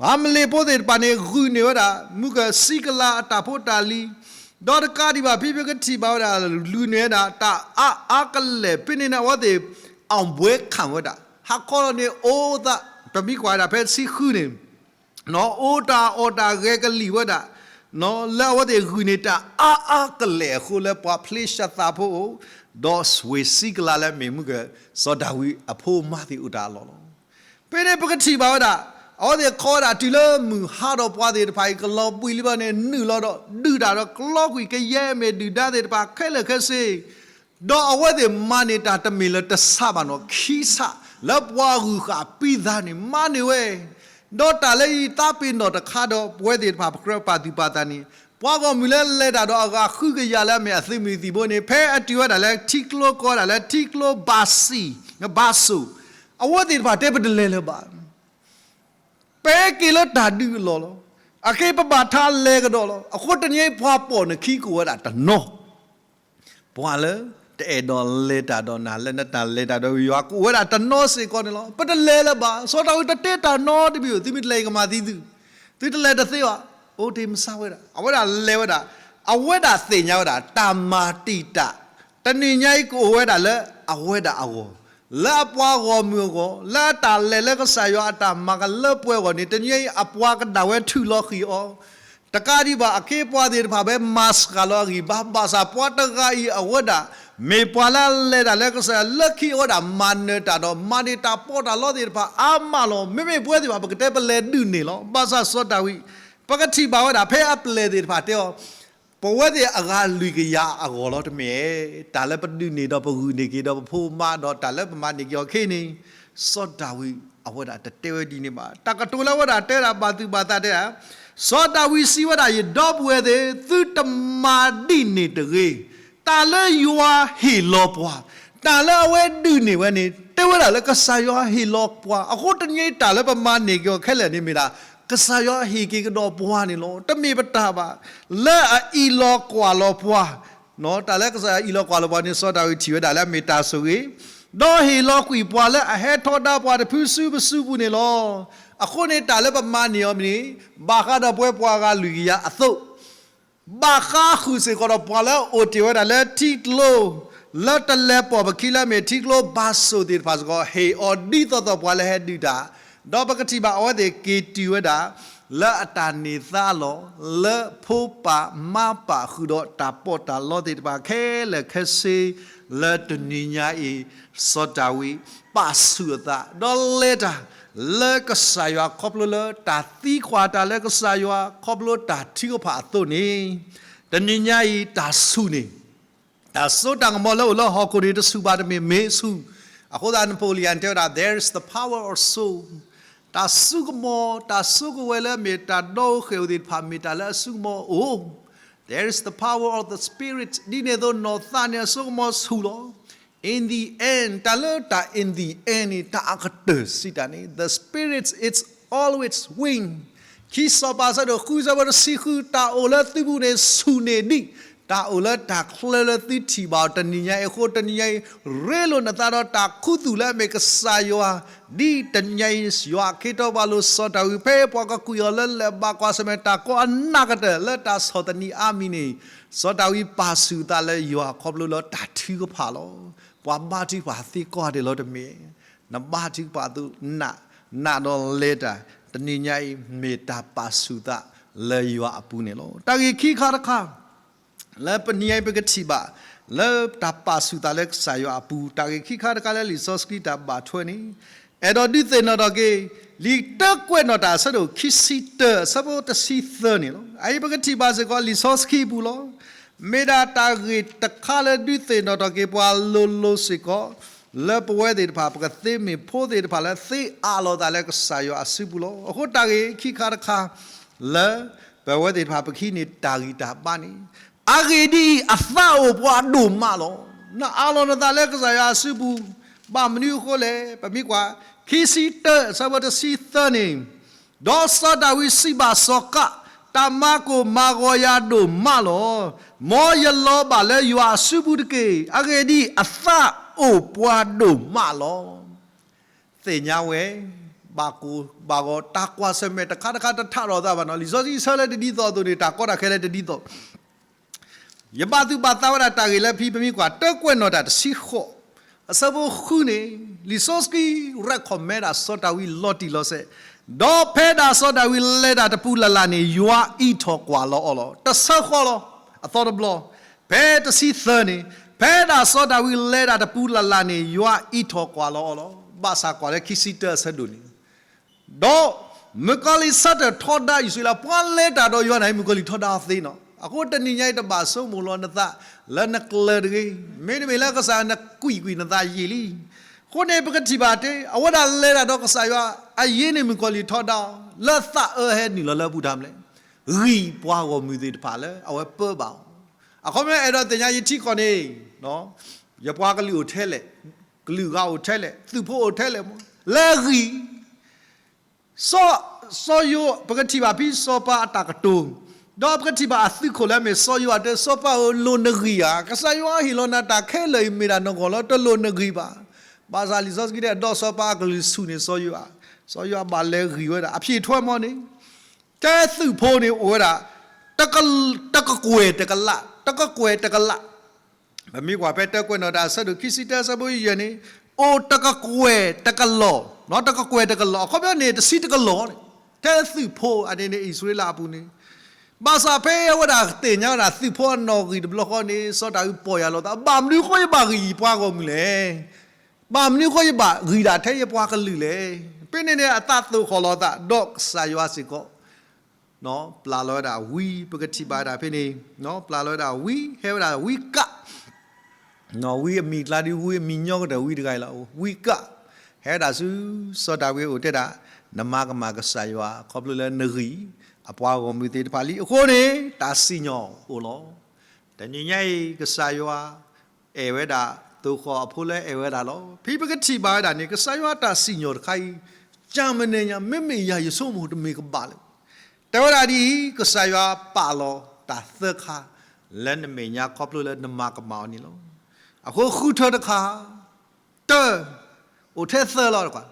အၤမးလ့းဖိသ့ၣ်တဖၣ်န့ၣ် ဂုာ်န့ၢ်ဝဲဒၣ် မုၢ်ကစံကလးအတၢ်ဖိတၢ်လံၤ, ဒီးတကးဒံးဘၣ်ဖဲပကထံၣ်ဘၣ်ဝဲဒၣ် လူၤန့ၢ်ဝဲဒၣ် တၢ်အါအါကလဲာ် ဖဲန့ၣ်န့ၣ် အဝဲသ့ၣ် အောင်ပွဲခံ ဝဲဒၣ်, ဟါခီလီၤန့ၣ်အိၣ်သး ပမ့ၢ်ကွၢ်ဝဲဒၣ်ဖဲဆံဃုန့ၣ် အိၣ်တၢ်အီၣ်တၢ်ဂဲၤကလံၣ်ဝဲဒၣ်, လၢအဝဲသ့ၣ်ဂုာ်န့ၢ်တၢ်အါအါကလဲာ်အဃိ လၢပှၤဖလ့ၡသးဖိအိၣ်, ဒီးဝ့ၢ်စံကလးလၢမ့ၢ်မုၢ်က စီၤဒၤဝံးအဖိအမါသ့ၣ်အိၣ်တၢ်အလီၢ်လီၤ. ဖဲန့ၣ်ပကထံၣ်ဘၣ်ဝဲဒၣ် အဝဲသ့ၣ်ခီဝဲဒၣ်တုၤလၢမုၢ်ဟါဒီး ပှၤသ့ၣ်တဖၣ်အံၤ ကလီၤဘှံးလံဘၣ်န့ၣ် နုာ်လီၤဒီး ဒုၣ်တၢ်ဒီးကျီကွံာ်ကယဲၢ်မ့ၢ်ဒုၣ်ဒါသ့ၣ်တဖၣ်ခဲလၢာ်ခဲဆ့ ဒီးအဝဲသ့ၣ်မၤန့ၢ်တၢ်တမ့ၢ်လၢတဆးဘၣ်နီၤ ခံဆး, လၢပှၤဂုၤဃာ်ပံသးန့ၣ် မၤန့ၢ်ဝဲ, ဒီးတၢ်လၢအံၤသးပ့ၤနီၣ်တခါဒီး ပဝဲသ့ၣ်တဖၣ်ပကြၢးပာ်သူၣ်ပာ်သးန့ၣ်, ပှၤဂီၢ်မုၢ်လၢလဲၤတၢ်ဒီးအဂၤဃုကယၤလၢအမ့ၢ်အသုးမုၢ်သံၣ်ဘိန့ၣ် ဖဲအတုၤဝဲဒၣ်လၢထံကျိကိးဒၣ်လၢထံကျိဘၤစံၣ်, ဘၤစိၣ်, အဝဲသ့ၣ်တဖၣ်တဲပတလဲၤလၢၤဘၣ် ပက့ၤလၢတၢ်ဒုးအလီၢ်လီၤ. အက့ၤပဘၣ်ထါလဲၤကဒီးလီၤ. အဃိတနံၤအံၤပှၤပိာ်နခံကအိၣ်ဝဲဒၣ်တနီၤ, ပှၤလၢတအဲၣ်ဒိးလဲၤတၢ်ဒီးနၤ လၢနတၢ်လဲၤတၢ်ဒီးယွၤကအိၣ်ဝဲဒၣ်တနီၤစ့ၢ်ကီးန့ၣ်လီၤ. ပတလဲၤလၢၤဘၣ်. စီၤဒၤဝံးတတဲတၢ်နီတမံၤဘၣ်, သုမ့ၢ်တလဲၤယကမၤသံသု, သုတလဲၤတသ့ဘၣ်. အိၣ်တ့ၢ်မုၢ်ဆါဝဲဒၣ်, အဝဲဒၣ်လဲၤဝဲဒၣ်, အဝဲဒၣ်သ့ၣ်ညါဝဲဒၣ် တၢ်မၤတံာ်တာ် တနံၤညါအံၤကအိၣ်ဝဲဒၣ်လၢအဝဲဒၣ်အဂီၢ်, လၢအပှၤဂီၢ်မုၢ်အဂီၢ်, လၢအတၢ်လဲၤလၢကစၢ်ယွၤအတၢ်မၤကလၢပှဲၤအဂီၢ်န့ၣ် တနံၤညါအံၤအပှၤကဒၣ်ဝဲထုးလီၤဃံၤအီၤ, တကးဒံးဘၣ် အခ့အပှၤသ့ၣ်တဖၣ်ဖဲမၤစှၤလီၤအဂံၢ်ဘါ ဘၣ်ဆၣ်ပှၤတဂၤအံၤအဝဲဒၣ် မ့ၢ်ပှၤလၢအလဲၤတၢ်လၢကစၢ်ယွၤလၢခံအဝဲဒၣ်မၤနၢၤတၢ်ဒီး မၤန့ၢ်တၢ်ပီးတၢ်လီသ့ၣ်တဖၣ်အါမးလီၤ. မ့မ့ၢ်ပဝဲသ့ၣ်တဖၣ် ပကတဲပလဲၤဒုးန့ၢ်လီၤ. ဘၣ်ဆၣ်စီၤဒၤဝံး ပကထံၣ်ဘၣ်ဝဲဒၣ် ဖဲအပျဲၢ်သ့ၣ်တဖၣ်တဲအီၤ ပဝဲသ့ၣ်အဂၤလွံၢ်ကယၤအဂီၢ်လီၤ တမ့ၢ်ဧါ. တၢ်လၢပဒုးန့ၢ်ဒီးပဂုာ်န့ၢ်က့ၤဒီးပဖိပမါဒီး တၢ်လၢပမၤန့ၢ်က့ၤအီၤခဲအံၤန့ၣ် စီၤဒၤဝံးအဝဲဒၣ်တတဲဝဲဒ်န့ၣ်ဘၣ်. တၢ်ကတိၤလၢအဝဲဒၣ်တဲဒၣ်ဘၣ်သူၣ်ဘၣ်သးတဲဒၣ်, စီၤဒၤဝံးစံးဝဲဒၣ်, ယဒီပုၢ်ဝဲၢ်သ့ၣ်, သုတမၤဒ်န့ၣ်တဂ့ၤ. တၢ်လၢယွၤဟ့ၣ်လီၤပှၤ, တၢ်လၢအဝဲဒုးန့ၢ်ဝဲန့ၣ် တဲဝဲဒၣ်လၢကစၢ်ယွၤဟ့ၣ်လီၤပှၤ. အဃိတနံၤအံၤတၢ်လၢပမၤန့ၢ်က့ၤအီၤခဲလၢာ်န့ၣ်မ့ၢ်ဒၣ် ကစၢ်ယွၤဟ့ၣ်က့ၤကဒီးပှၤန့ၣ်လီၤ. တမ့ၢ်ပတၢ်ဘၣ်. လၢအအ့ၣ်လိာ်ကွၢ်လိာ်ပှၤ, တၢ်လၢကစၢ်ယွၤအ့ၣ်လိာ်ကွၢ်လိာ်ပှၤန့ၣ် စီၤဒၤဝံးထံၣ်ဝဲဒၣ်လၢအမ့ၢ်တၢ်ဆိၣ်ဂ့ၤ, ဒီးဟ့ၣ်လီၤကွံာ်ပှၤလၢအဟဲထီဒါပှၤတဖုဆူပစုပူၤန့ၣ်လီၤ. အဃိန့ၣ်တၢ်လၢပမၤန့ၢ်အီၤမ့ၢ်န့ၣ် ဘၣ်ဃးဒီးပဝဲပှၤဂၤလွံၢ်ကယၤအသိး ဘၣ်ဃးဃုာ်စ့ၢ်ကီးဒီးပှၤလၢအအိၣ်တ့ၢ်ဝဲဒၣ်လၢထံကျိ လၢတလဲၤပိာ်ပခံလၢအမ့ၢ်ထံကျိဘၤစိၣ်သ့ၣ်တဖၣ်စ့ၢ်ကီး ဟ့ၣ်အီၤဒ်သိးသိးပှၤလၢဟဲဒုးတၢ်, ဒီးပကထံၣ်ဘၣ်အဝဲသ့ၣ်က့ၤတုၤဝဲဒၣ် လၢအတၢ်န့ၢ်သါအလီၢ် လၢဖိပာ်မါပာ်ဃုာ်ဒီးတၢ်ပီးတၢ်လီသ့ၣ်တဖၣ်ခဲလၢာ်ခဲဆ့ လၢတနံၤညါအံၤ စီၤဒၤဝံးပာ်ဆူၣ်အသး ဒီးလဲၤတၢ် လၢကစၢ်ယွၤခီဖျိလၢတၢ်သံကွၢ်တၢ်လၢကစၢ်ယွၤ ခီဖျိတၢ်ထုကဖၣ်အသိးန့ၣ် တနံၤညါအံၤတၢ်ဆူၣ်န့ၣ် တၢ်စိတၢ်ကမီၤလၢအိၣ်လၢဟီၣ်ခိၣ်န့ၣ် တဆူၣ်ဘၣ်တမ့ၢ်မ့ၢ်ဆူၣ်. အဃိသတး Napoleon တဲဝဲဒၣ် there is the power of soul. တၢ်စိကမီၤ တၢ်စိကဝဲၤလၢအမ့ၢ်တၢ်ဒီအိၣ်ဃဲၣ်အိၣ်သ့ၣ်တဖၣ် မ့ၢ်တၢ်လၢအစိကမီၤအိၣ် There is the power of the spirit. ဒ်န့ၣ်အသိးနီၢ်သးန့ၣ် အစိကမီၤဆူၣ်လီၤ. In the end တၢ်လၢတၢ် in the end န့ၣ် တၢ်အကတၢၢ်စံးတၢ်န့ၣ် the spirit is always win. ခံစီၤပၤအဆၢဒိၣ်ဃု အဆၢဖိတဆံဃု, တၢ်အိၣ်လၢသုပူၤန့ၣ်ဆူၣ်န့ၢ်ဒံး တၢ်အိၣ်လၢတၢ်ချၢလၢသုထံၣ်ဘၣ်အီၤတနံၤညါအံၤအဃိ, တနံၤညါအံၤ ရ့လိာ်နသးဒီးတၢ်ခူသူၣ်လၢအမ့ၢ်ကစၢ်ယွၤ, ဒ်တနံၤညါအံၤ ယွၤအခ့အတီပှၤလိာ်စီၤဒၤဝံး ဖဲပှၤကကွံာ်အီၤလၢလၢၢ်ဘးကွၢ်ဆၢၣ်မဲာ်တၢ်ကီအနၢ်ကတၢၢ်လၢတၢ်ဆီၣ်သနံးအါမံၤန့ၣ်, စီၤဒၤဝံးပာ်ဆူၣ်အသးလၢယွၤခီဖျိလၢတၢ်ထုကဖၣ်လီၤ. ပှၤဘါထုကဖၣ်သ့ကိးဂၤဒဲးလီၤတမ့ၢ် နဘါထုကဖၣ်အသိး နာ်ဒီးလဲၤတၢ် တနံၤညါအံၤ မ့ၢ်တၢ်ပာ်ဆူၣ်သးလၢယွၤအပူၤန့ၣ်လီၤ. တၢ်ဂ့ၢ်ခံခါတခါ လၢပနံၤညါအံၤပကထံၣ်ဘၣ် လၢတၢ်ပာ်ဆူၣ်သးလၢကစၢ်ယွၤအပူၤ, တၢ်ဂ့ၢ်ခံခါတခါလၢလံာ်စီဆှံတၢ်ဘၣ်ထွဲန့ၣ်, အဲၣ်ဒိးဒုးသ့ၣ်နီၣ်ထီၣ်က့ၤ လံာ်တၢကွဲးနီၣ်တၢ်အဆၢဒိၣ်ခံဆံတၢ အဆၢဖိတဆံသၢန့ၣ်လီၤ. အအံၤပကထံၣ်ဘၣ်စ့ၢ်ကီးလံာ်စီဆှံအပူၤလီၤ. မ့ၢ်ဒၣ်တၢ်ဂ့ၢ်တခါလၢဒုးသ့ၣ်နီၣ်ထီၣ်က့ၤပှၤလိၤလိၤစ့ၢ်ကီး လၢပဝဲသ့ၣ်တဖၣ် ပကသ့မ့ၢ်ဖိသ့ၣ်တဖၣ်လၢသ့အးလီၤသးလၢကစၢ်ယွၤအစုပူၤလီၤ. အဃိတၢ်ဂ့ၢ်ခံခါတခါ လၢပဝဲသ့ၣ်တဖၣ်ပကဟံးန့ၢ်တၢ်ဂံၢ်တၢ်ဘါန့ၣ်, အဂ့ၢ်ဒ်အံၤ, အသးအိၣ်ပှၤဒိၣ်မးလီၤ. နအးလီၤနသးလၢကစၢ်ယွၤအစုပူၤ, ဘၣ်မနုၤအဃိလဲၣ်. ပမ့ၢ်ကွၢ် ခံဆံတၢ အဆၢဖိတဆံသၢန့ၣ်, ဒီးစီၤဒၤဝံးစံးဘၣ်စီၤကး, တၢ်မၤကိၢ်မၤဂီၤယၤဒိၣ်မးလီၤ. မ်ယလီၤဘၣ်လၢယွၤအစုပူၤတက့ၢ်. အဂ့ၢ်ဒ်အံၤ, အသးအိၣ်ပှၤဒိၣ်မးလီၤ. သ့ၣ်ညါဝဲ, ဘၣ်ကိၢ်ဘၣ်ဂီၤ တၢ်ကွၢ်ဆၢၣ်မဲာ်တခါတခါတထးထီၣ်သးဘၣ်နီၤ. လံာ်စီဆှံဆၢလၢတဒ်သိးအသိးန့ၣ် တၢ်ကီတၢ်ခဲလၢတဒ်သိး ယဘၣ်သူၣ်ဘၣ်သးဝဲဒၣ်တၢ်ဂ့ၢ်လၢဖဲပမ့ၢ်ကွၢ် တၢကွဲးနီၣ်တၢ်တဆံဃိး အဆၢဖိဃုန့ၣ်, လံာ်စီဆှံ recommend ဒၣ်စီၤဒၤဝံးလီၤတံၢ်လီၤဆဲး, ဒီးဖဲဒၣ်စီၤဒၤဝံးလဲၤတၢ်တပူၤလၢ်လၢ်န့ၣ် ယွၤအံးထီၣ်ကွၢ်လီၤအီၤလီၤ. တဆၢဃီလီၤ, အသီတဘျီ, ဖဲတဆံသၢန့ၣ်, ဖဲဒၣ်စီၤဒၤဝံးလဲၤတၢ်တပူၤလၢ်လၢ်န့ၣ် ယွၤအံးထီၣ်ကွၢ်လီၤအီၤလီၤ. ဘၣ်ဆၣ်ကွၢ်လၢခံဆံတၢအဆၢဒိၣ်န့ၣ် ဒီးမုၣ်ကီၤလံၢ်ဆၢထၢၣ်ထီဒါအံၣ်စရ့လး, ပှၤလဲၤတၢ်ဒီးယွၤန့ၣ် မုၣ်ကီၤလံၢ်ထီဒါအီၤသ့နီၤ. အဃိတနံၤညါအံၤတဘၣ်ဆိကမိၣ်လီၤနသး လၢနကျၢၤတဂ့ၤ, မ့တမ့ၢ်လၢကစၢ်နကွံာ်ကွံာ်နသးယံာ်လံ. အဃိန့ၣ် ပကထံၣ်ဘၣ်တ့ၢ် အဝဲဒၣ်လဲၤတၢ်ဒီးကစၢ်ယွၤ အယံၤန့ၣ်မုၣ်ကီၤလံၢ်ထီဒါအီၤ လၢသးအၢဟဲနုာ်လီၤလၢအပူၤတၢ်မနုၤလဲၣ်, ဂံၢ်ပှၤဂီၢ်မုၢ်သ့ၣ်တဖၣ်လၢအဝဲပၢဘၣ်အီၤ. အခီပညီအဲၣ်ဒိးသ့ၣ်ညါယထံကီၢ်န့ၣ် ယပှၤကလုာ်အိၣ်ထဲလဲၣ်, ကလုာ်ဂၤအိၣ်ထဲလဲၣ်, သုးဖိအိၣ်ထဲလဲၣ်မး, လၢဂံၢ် စီၤ, စီၤယိၤ, ပကထံၣ်ဘၣ်ဖဲစီၤပၤအတၢ်ကတိၤ, ဒီးပကထံၣ်ဘၣ်အသုးခိၣ်လၢအမ့ၢ်စီၤယိၤအတဲ, စီၤပၤဧၢ, လိၣ်နဂံၢ်ဧါ. ကစၢ်ယွၤဟ့ၣ်လီၤနၤတၢ်ခဲလၢာ်အံၤ မ့ၢ်ဒၣ်နဂီၢ်လီၤ, တလိၣ်နဂံၢ်ဘၣ်. ဘၣ်ဆၣ်လံာ်စီဆှံတဲ ဒီးစီၤပၤအကလုၢ်ဆူၣ်န့ၢ်စီၤယိၤဧါ, စီၤယိၤအဘၣ်လဲၤဂံၢ်ဝဲဒၣ် အဖျ့ၣ်ထွဲမီန့ၣ် ကဲသုးဖိန့ၣ်အိၣ်ဝဲဒၣ် တက, တကကွဲၢ်တကလး, တကကွဲၢ်တကလး. ပမ့ၢ်ကွၢ်ဖဲတၢကွဲးနီၣ်တၢ်အဆၢဒိၣ်ခံဆံတၢ အဆၢဖိယဲၢ်န့ၣ်, အိၣ်တကကွဲၢ်တကလီၢ်, တကကွဲၢ်တကလီၢ်, အခီပညီန့ၣ် တဆံတကလီၢ်န့ၣ်, ထဲသုးဖိအန့ၣ်န့ၣ် အံၣ်စရ့လးအပူၤန့ၣ်, ဘၣ်ဆၣ်ဖဲအဝဲဒၣ်သ့ၣ်ညါဝဲဒၣ်သုးဖိအနီၣ်ဂံၢ်တဘျီဃီန့ၣ် စီၤဒၤဝံးပီၢ်ယၢ်လီၤသး, ဘၣ်မနုၤအဃိယဘၣ်ဂံၢ်ယပှၤဂီၢ်မုၢ်လဲၣ်. ဘၣ်မနုၤအဃိယဘၣ်ဂံၢ်ဒၣ်ထဲယပှၤကလုာ်လဲၣ်. ဖဲန့ၣ်န့ၣ် အသးသိၣ်ဃီၣ်လီၤသး ဒီးကစၢ်ယွၤစ့ၢ်ကီး ပျၢ်လီၤဝဲဒၣ်ဝံ ပကထံၣ်ဘၣ်ဝဲဒၣ်ဖဲန့ၣ်, ပျၢ်လီၤဝဲဒၣ်ဝံ ဟဲဝဲဒၣ်ဝံကး, ဝံအမံၤကျါဒ်ဝံအမံၤညီကတၢၢ်ဝံတဂၤအံၤလီၤ, ဝံကး, ဟဲဝဲဒၣ်ဆူစီၤဒၤဝံးအအိၣ်တဲဒၣ်, နမၤကမၣ်ကစၢ်ယွၤ ခီဖျိလၢနဂံၢ်အပှၤဂီၢ်မုၢ်သ့ၣ်တဖၣ်လံအဃိန့ၣ် တၢ်စံၣ်ညီၣ်အိၣ်လီၤ. တနံၤညါအံၤ ကစၢ်ယွၤ အဲၣ်ဝဲဒၣ် သိၣ်ဃီၣ်အဖိလၢအဲၣ်ဝဲဒၣ်လီၤ. ဖဲပကထံၣ်ဘၣ်ဝဲဒၣ်န့ၣ် ကစၢ်ယွၤတၢ်စံၣ်ညီၣ်တခါအံၤ ကမနုၤညါ မ့မ့ၢ်ယၤယဆိကမိၣ်တမ့ၢ်ကဘၣ်လၢၤ. တဲဝဲဒၣ်ဒ်အံၤ, ကစၢ်ယွၤပာ်လီၤတၢ်သၢခါ လၢနမဲာ်ညါခီဖျိလၢနမၤကမၣ်အီၤန့ၣ်လီၤ. အဃိဃုထၢတခါ, တၢ, အိၣ်ထဲသၢလီၤတကွၢ်,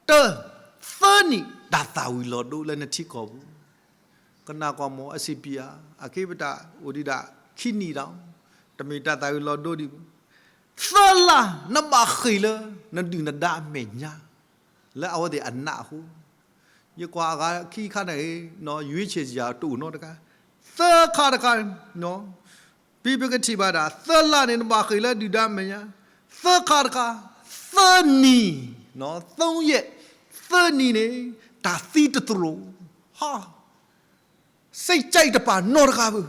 တၢ, သၢနံၣ်တၢ်သၣ်ဝံၤလီၤဒိလၢနထံကီၢ်ပူၤ ကနၣ်ကွၢ်မ့ၢ် အစံးပံယၤ, အခ့ပတာ်အိၣ်ဒံးဒၣ်ခံနံၣ်ဒီး, တမ့ၢ်တၢ်သၣ်ဝံၤလီၤဒိဒံးဘၣ်. သၢလါ နဘၣ်ဃ့ၢ်လၢနဒုၣ်နဒါအမဲာ်ညါ လၢအဝဲသ့ၣ်အနးအဃိ, ယကွၢ်အဂၤခံခါန့ၣ် ရွေးချယ်စရာတအိၣ်နီတခါ, သၢခါတခါ, ဖဲပကထံၣ်ဘၣ်ဒၣ် သၢလါန့ၣ် နဘၣ်ဃ့ၢ်လၢဒုၣ်ဒါမဲာ်ညါ, သၢခါတခါ, သၢနံၣ်, သၢယဲၢ်, သၢနံၣ်န့ၣ် တၢ်သံတသရိာ်, ဟါ စိတ်ကြိုက်တပာ်နီတဂၤဘၣ်,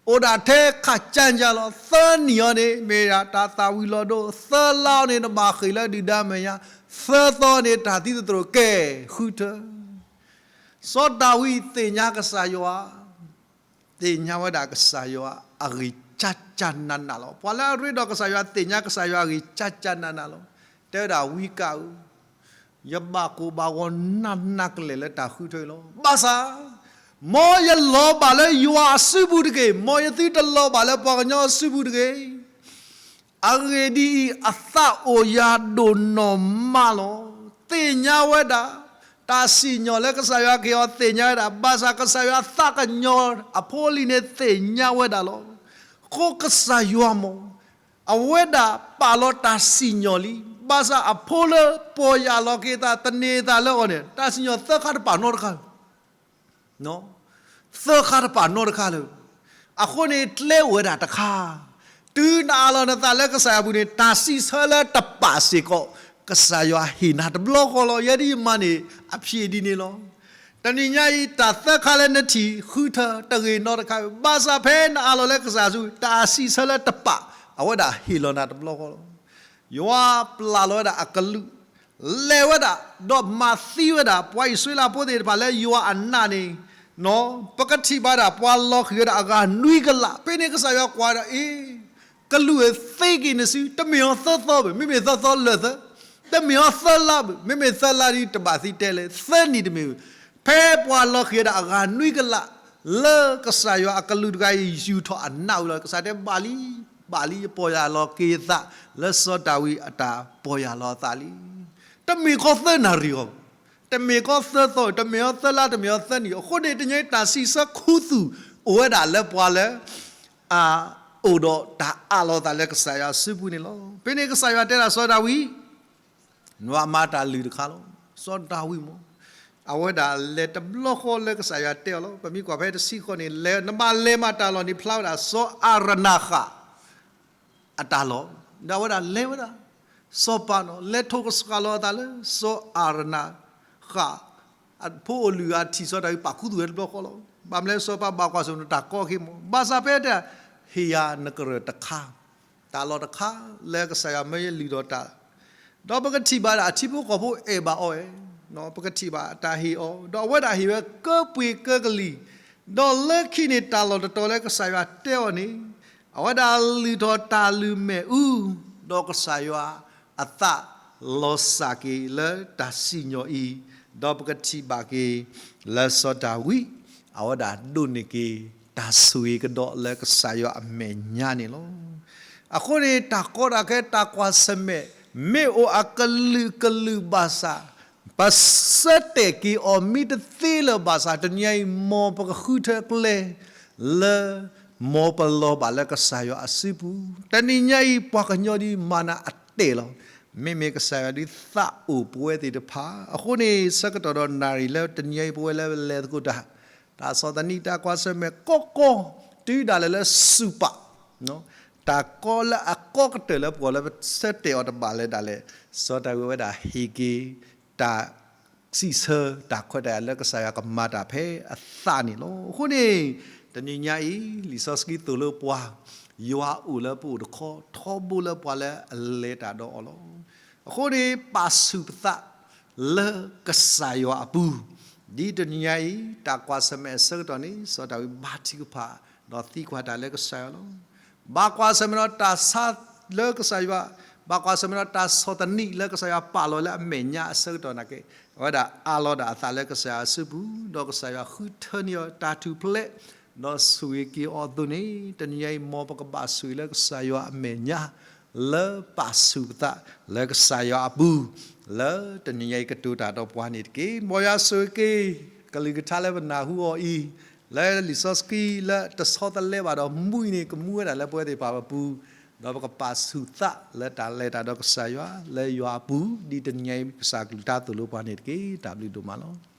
အိၣ်ဒၣ်ထဲခးကၢ်ကၢ်လီၤ. သၢနံၣ်အံၤန့ၣ် မ့ၢ်ဒၣ်တၢ်သၣ်ဝံၤလီၤဒိ, သၢလါအံၤန့ၣ် နဘၣ်ဃ့ၢ်လၢဒုၣ်ဒါမဲာ်ညါ, သၢသီန့ၣ် တၢ်သံတသရိာ်ကဲဃုထၢ. စီၤဒၤဝံးသ့ၣ်ညါကစၢ်ယွၤ, သ့ၣ်ညါဝဲဒၣ်ကစၢ်ယွၤအဂ့ၢ်ကၢ်ကၢ်နးနးလီၤ. ပှၤလၢအရ့ဒီးကစၢ်ယွၤသ့ၣ်ညါကစၢ်ယွၤအဂ့ၢ်ကၢ်ကၢ်နးနးလီၤ. တဲဝဲဒၣ်ဝံကၢ်ဧၢ, ယဘၣ်ကိၢ်ဘၣ်ဂီၤနးနးကလဲာ်လၢတၢ်ဃုထၢအံၤလီၤ. ဘၣ်ဆၣ် မ်ယလီၤဘၣ်လၢယွၤအစုပူၤတဂ့ၤ, မ်ယသုတလီၤဘၣ်လၢပှၤကညီအစုပူၤတဂ့ၤ. အဂ့ၢ်ဒ်အံၤ, အသးအိၣ်ယၤဒိၣ်နီၢ်မးလီၤ. သ့ၣ်ညါဝဲဒၣ် တၢ်စံၣ်ညီၣ်လၢကစၢ်ယွၤကဟ့ၣ်အီၤသ့ၣ်ညါဝဲဒၣ်, ဘၣ်ဆၣ်ကစၢ်ယွၤသးကညီၤအဖိအလံၤန့ၣ်သ့ၣ်ညါဝဲဒၣ်လီၤ. အဃိကစၢ်ယွၤမ့ၢ် အဝဲဒၣ်ပာ်လီၤတၢ်စံၣ်ညီၣ်လံ, ဘၣ်ဆၣ်အဖိလၢပီၢ်ယၢ်လီၤက့ၤသး သန့ၤသးလၢအီၤန့ၣ် တၢ်စံၣ်ညီၣ်သၢခါတပာ်နီတခါ သၢခါတပာ်နီတခါလၢ, အဃိန့ၣ်ကျဲအိၣ်ဝဲဒၣ်တခါ, တုၤနအးလီၤနသးလၢကစၢ်ယွၤအပူၤန့ၣ် တၢ်စံးဆၢလၢတပာ်စ့ၢ်ကီး ကစၢ်ယွၤဟ့ၣ်နၤတဘျီဃီလီၤ. ယဲဒ်ယမၤန့ၣ် အဖံးဒ်န့ၣ်လီၤ. တနံၤညါအံၤ တၢ်သၢခါလၢနထံၣ်ဃုထၢတဂ့ၤနီတခါ, ဘၣ်ဆၣ်ဖဲနအးလီၤလၢကစၢ်ယွၤအစုပူၤ တၢ်စံးဆၢလၢတပာ် အဝဲဒၣ်ဟ့ၣ်လီၤနၤတဘျီဃီလီၤ. ယွၤပျၢ်လီၤဝဲဒၣ်အကလုၢ် လဲၤဝဲဒၣ် ဒီးမၤသံဝဲဒၣ် ပှၤအံၣ်စရ့လးဖိသ့ၣ်တဖၣ်လၢယွၤအနးန့ၣ်, ပကထံၣ်ဘၣ်ဒၣ် ပှၤလီၤဃံၤဝဲဒၣ်အဂၤနွံကလး, ဖဲန့ၣ်ကစၢ်ယွၤကွၢ်ဒီး အ့, ကလူးဧၢ, သ့က့ၤနစု, တမ့ၢ်အီၤသၢသီဘၣ်, မ့မ့ၢ်သၢသီလၢာ်သၢ, တမ့ၢ်အီၤသၢလါဘၣ်, မ့မ့ၢ်သၢလါဒ်တဘၣ်သံတဲလဲၣ်, သၢနံၣ်တမ့ၢ်ဘၣ်, ဖဲပှၤလီၤဃံၤဝဲဒၣ်အဂၤနွံကလး လၢကစၢ်ယွၤအကလူးတဂၤအံၤ ယူာ်ထီၣ်အနးဝံၤလီၤ, ကစၢ်တဲဘၣ်လံ, ဘၣ်လံ, ယပီၢ်ယၢ်လီၤက့ၤသး လၢစီၤဒၤဝံးအတၢ်ပီၢ်ယၢ်လီၤအသးလံ. တမ့ၢ်ကီသၢနၣ်ရံၣ်အီၤ, တမ့ၢ်ကီသၢသီ, တမ့ၢ်အီၤသၢလါ, တမ့ၢ်အီၤသၢနံၣ်, အဃိန့ၣ် တနံၤအံၤတၢ်စံးဆၢခူသူၣ်အိၣ်ဝဲဒၣ်လၢပှၤလၢ အအိၣ်ဒီးတၢ်အးလီၤသးလၢကစၢ်ယွၤစုပူၤန့ၣ်လီၤ. ဖဲန့ၣ်ကစၢ်ယွၤတဲဒၣ်စီၤဒၤဝံး နဘၣ်မၤတၢ်လုၢ်တခါလီၤ. စီၤဒၤဝံးမ့ၢ် အဝဲဒၣ်လဲၤတဘျီဃီလၢကစၢ်ယွၤတဲအီၤလီၤ. ပမ့ၢ်ကွၢ်ဖဲတဆံဃိးန့ၣ် လဲၤ နဘၣ်လဲၤမၤတၢ်လီၢ်န့ၣ် ဖျါဝဲဒၣ်စီၤအၤရနၤဃၣ် အတၢ်လီၢ်, ဒီးအဝဲဒၣ်လဲၤဝဲဒၣ်, စီၤပၤနီၤ လဲၤထိၣ်ကစှၤလီၤအသးလၢစီၤအၤရနၤဃၣ် အဖိအိၣ်လုၢ်အထံၣ်စီၤဒၤဝံးပာ်ခူသူၣ်ဝဲတဘျီဃီလီၤ. ဘၣ်မနုၤလဲၣ် စီၤပၤဘၣ်ကွၢ်ဆၢၣ်မဲာ်တၢ်ကီအခံမ့ၢ်, ဘၣ်ဆၣ်ဖဲတၢ်ဟ့ၣ်ယၤနကရၢၢ်တခါ, တၢ်လီၢ်တခါလၢကစၢ်ယွၤမၢယလုၢ်ထီၣ်တၢ်, ဒီးပကထံၣ်ဘၣ်ဒၣ်အထံဖိကီၢ်ဖိအဲၣ်ဘၣ်အီၤဝဲ, ပကထံၣ်ဘၣ်တၢ်ဟ့ၣ်အီၤ, ဒီးအဝဲဒၣ်ဟ့ၣ်ဝဲကၢပှ့ၤကၢကလံၤ, ဒီးလၢခံန့ၣ်တၢ်လီၢ်တတီၤလၢကစၢ်ယွၤတဲအီၤန့ၣ်, အဝဲဒၣ်လုၢ်ထီၣ်တၢ်လုၢ်မဲာ်အူ, ဒီးကစၢ်ယွၤအသးလီၤစၢ်က့ၤလၢတၢ်စံၣ်ညီၣ်အံၤ, ဒီးပကထံၣ်ဘၣ်က့ၤ လၢစီၤဒၤဝံး အဝဲဒၣ်ဒိးန့ၢ်က့ၤ တၢ်ဆိၣ်ဂ့ၤကဒီးလၢကစၢ်ယွၤအမဲာ်ညါန့ၣ်လီၤ. အဃိန့ၣ် တၢ်ကီတၢ်ခဲတၢ်ကွၢ်ဆၢၣ်မဲာ် မ့ၢ်အိၣ်အကလုာ်ကလုာ်ဘၣ်ဆၣ်, ပဆၢတဲာ်က့ၤအီၤမ့ၢ်တသ့လၢၤဘၣ်ဆၣ် တနံၤအံၤ မ်ပကဃုထၢကျဲ လၢ မ်ပလီၤဘၣ်လၢကစၢ်ယွၤအစုပူၤ, တနံၤညါအံၤ ပှၤကညီဒ်မၤနၤအတဲာ်လီၤ. မ့မ့ၢ်ကစၢ်ယွၤဒ်သးအိၣ်ပဝဲသ့ၣ်တဖၣ်, အဃိန့ၣ် ဆၢကတီၢ်ဒီးနၣ်ရံၣ်လၢတနံၤအံၤပဝဲလၢလဲၤသကိးတၢ်, တၢ်ဆီၣ်သနံးတၢ်ကွၢ်ဆၢၣ်မဲာ်ကီကီ, တုၤဒၣ်လဲာ်လၢစူၢ်ပာ်, တၢ်ကီလၢအကီကတၢၢ်လၢပဂီၢ်လၢပဆၢတဲာ်အီၤတဘၣ်လၢဒၣ်လဲာ်, စီၤဒၤဝံးဝဲဒၣ်ဟ့ၣ်က့ၤ တၢ် စံးဆၢတၢ်ခွဲးတၢ်ယာ်လၢကစၢ်ယွၤကမၤတၢ်ဖဲအသးန့ၣ်လီၤ. အဃိန့ၣ် တနံၤညါအံၤ လံာ်စီဆှံသိၣ်လိပှၤ, ယွၤအိၣ်လၢပအိၣ်တခီ, ထီဘိလၢပှၤလၢအလဲၤတၢ်ဒီးအီၤလီၤ. အဃိန့ၣ် ပာ်ဆူၣ်ပသး လၢကစၢ်ယွၤအပူၤ, ဒ်တနံၤညါအံၤ တၢ်ကွၢ်ဆၢၣ်မဲာ်အဆၢကတီၢ်န့ၣ် စီၤဒၤဝံးဘါထုကဖၣ် ဒီးသံကွၢ်တၢ်လၢကစၢ်ယွၤလီၤ. ဘၣ်ကွၢ်ဆၢၣ်မဲာ်ဒီးတၢ်ဆါလၢကစၢ်ယွၤ, ဘၣ်ကွၢ်ဆၢၣ်မဲာ်ဒီးတၢ်ဆီၣ်သနံးလၢကစၢ်ယွၤပာ်လီၤလၢအမဲာ်ညါအဆၢကတီၢ်နာ်က့, အဝဲဒၣ်အးလီၤဒၣ်အသးလၢကစၢ်ယွၤအစုပူၤ, ဒီးကစၢ်ယွၤဃုထၢန့ၢ်အီၤတၢ်ထူၣ်ဖျဲး, ဒီးဆိၣ်ဂ့ၤက့ၤအီၤအသိးန့ၣ် တနံၤညါအံၤ မ်ပကဘၣ်ဆိၣ်ဂ့ၤလၢကစၢ်ယွၤအမဲာ်ညါ လၢပာ်ဆူၣ်ပသးလၢကစၢ်ယွၤအပူၤ, လၢတနံၤညါအံၤကတိၤတၢ်ဒီးပှၤန့ၣ်တက့ၢ်. မ်ယွၤဆိၣ်ဂ့ၤက့ၤ ကလုၢ်ကထါလၢပနၢ်ဟူအီၤအံၤ, လၢလံာ်စီဆှံလၢတဆီတလဲဘၣ်ဒီးမူအံၤန့ၣ် ကမူဝဲဒၣ်လၢပဝဲသ့ၣ်တဖၣ်အပူၤ, ဒီးပကပာ်ဆူၣ်သးလၢတၢ်လဲၤတၢ်ဒီးကစၢ်ယွၤ လၢယွၤအပူၤ, ဒ်တနံၤညါအံၤကစၢ်ကလုၢ်ကထါသိၣ်လိပှၤန့ၣ်တက့ၢ်. တၢ်ဘျုးဒိၣ်မးလီၤ.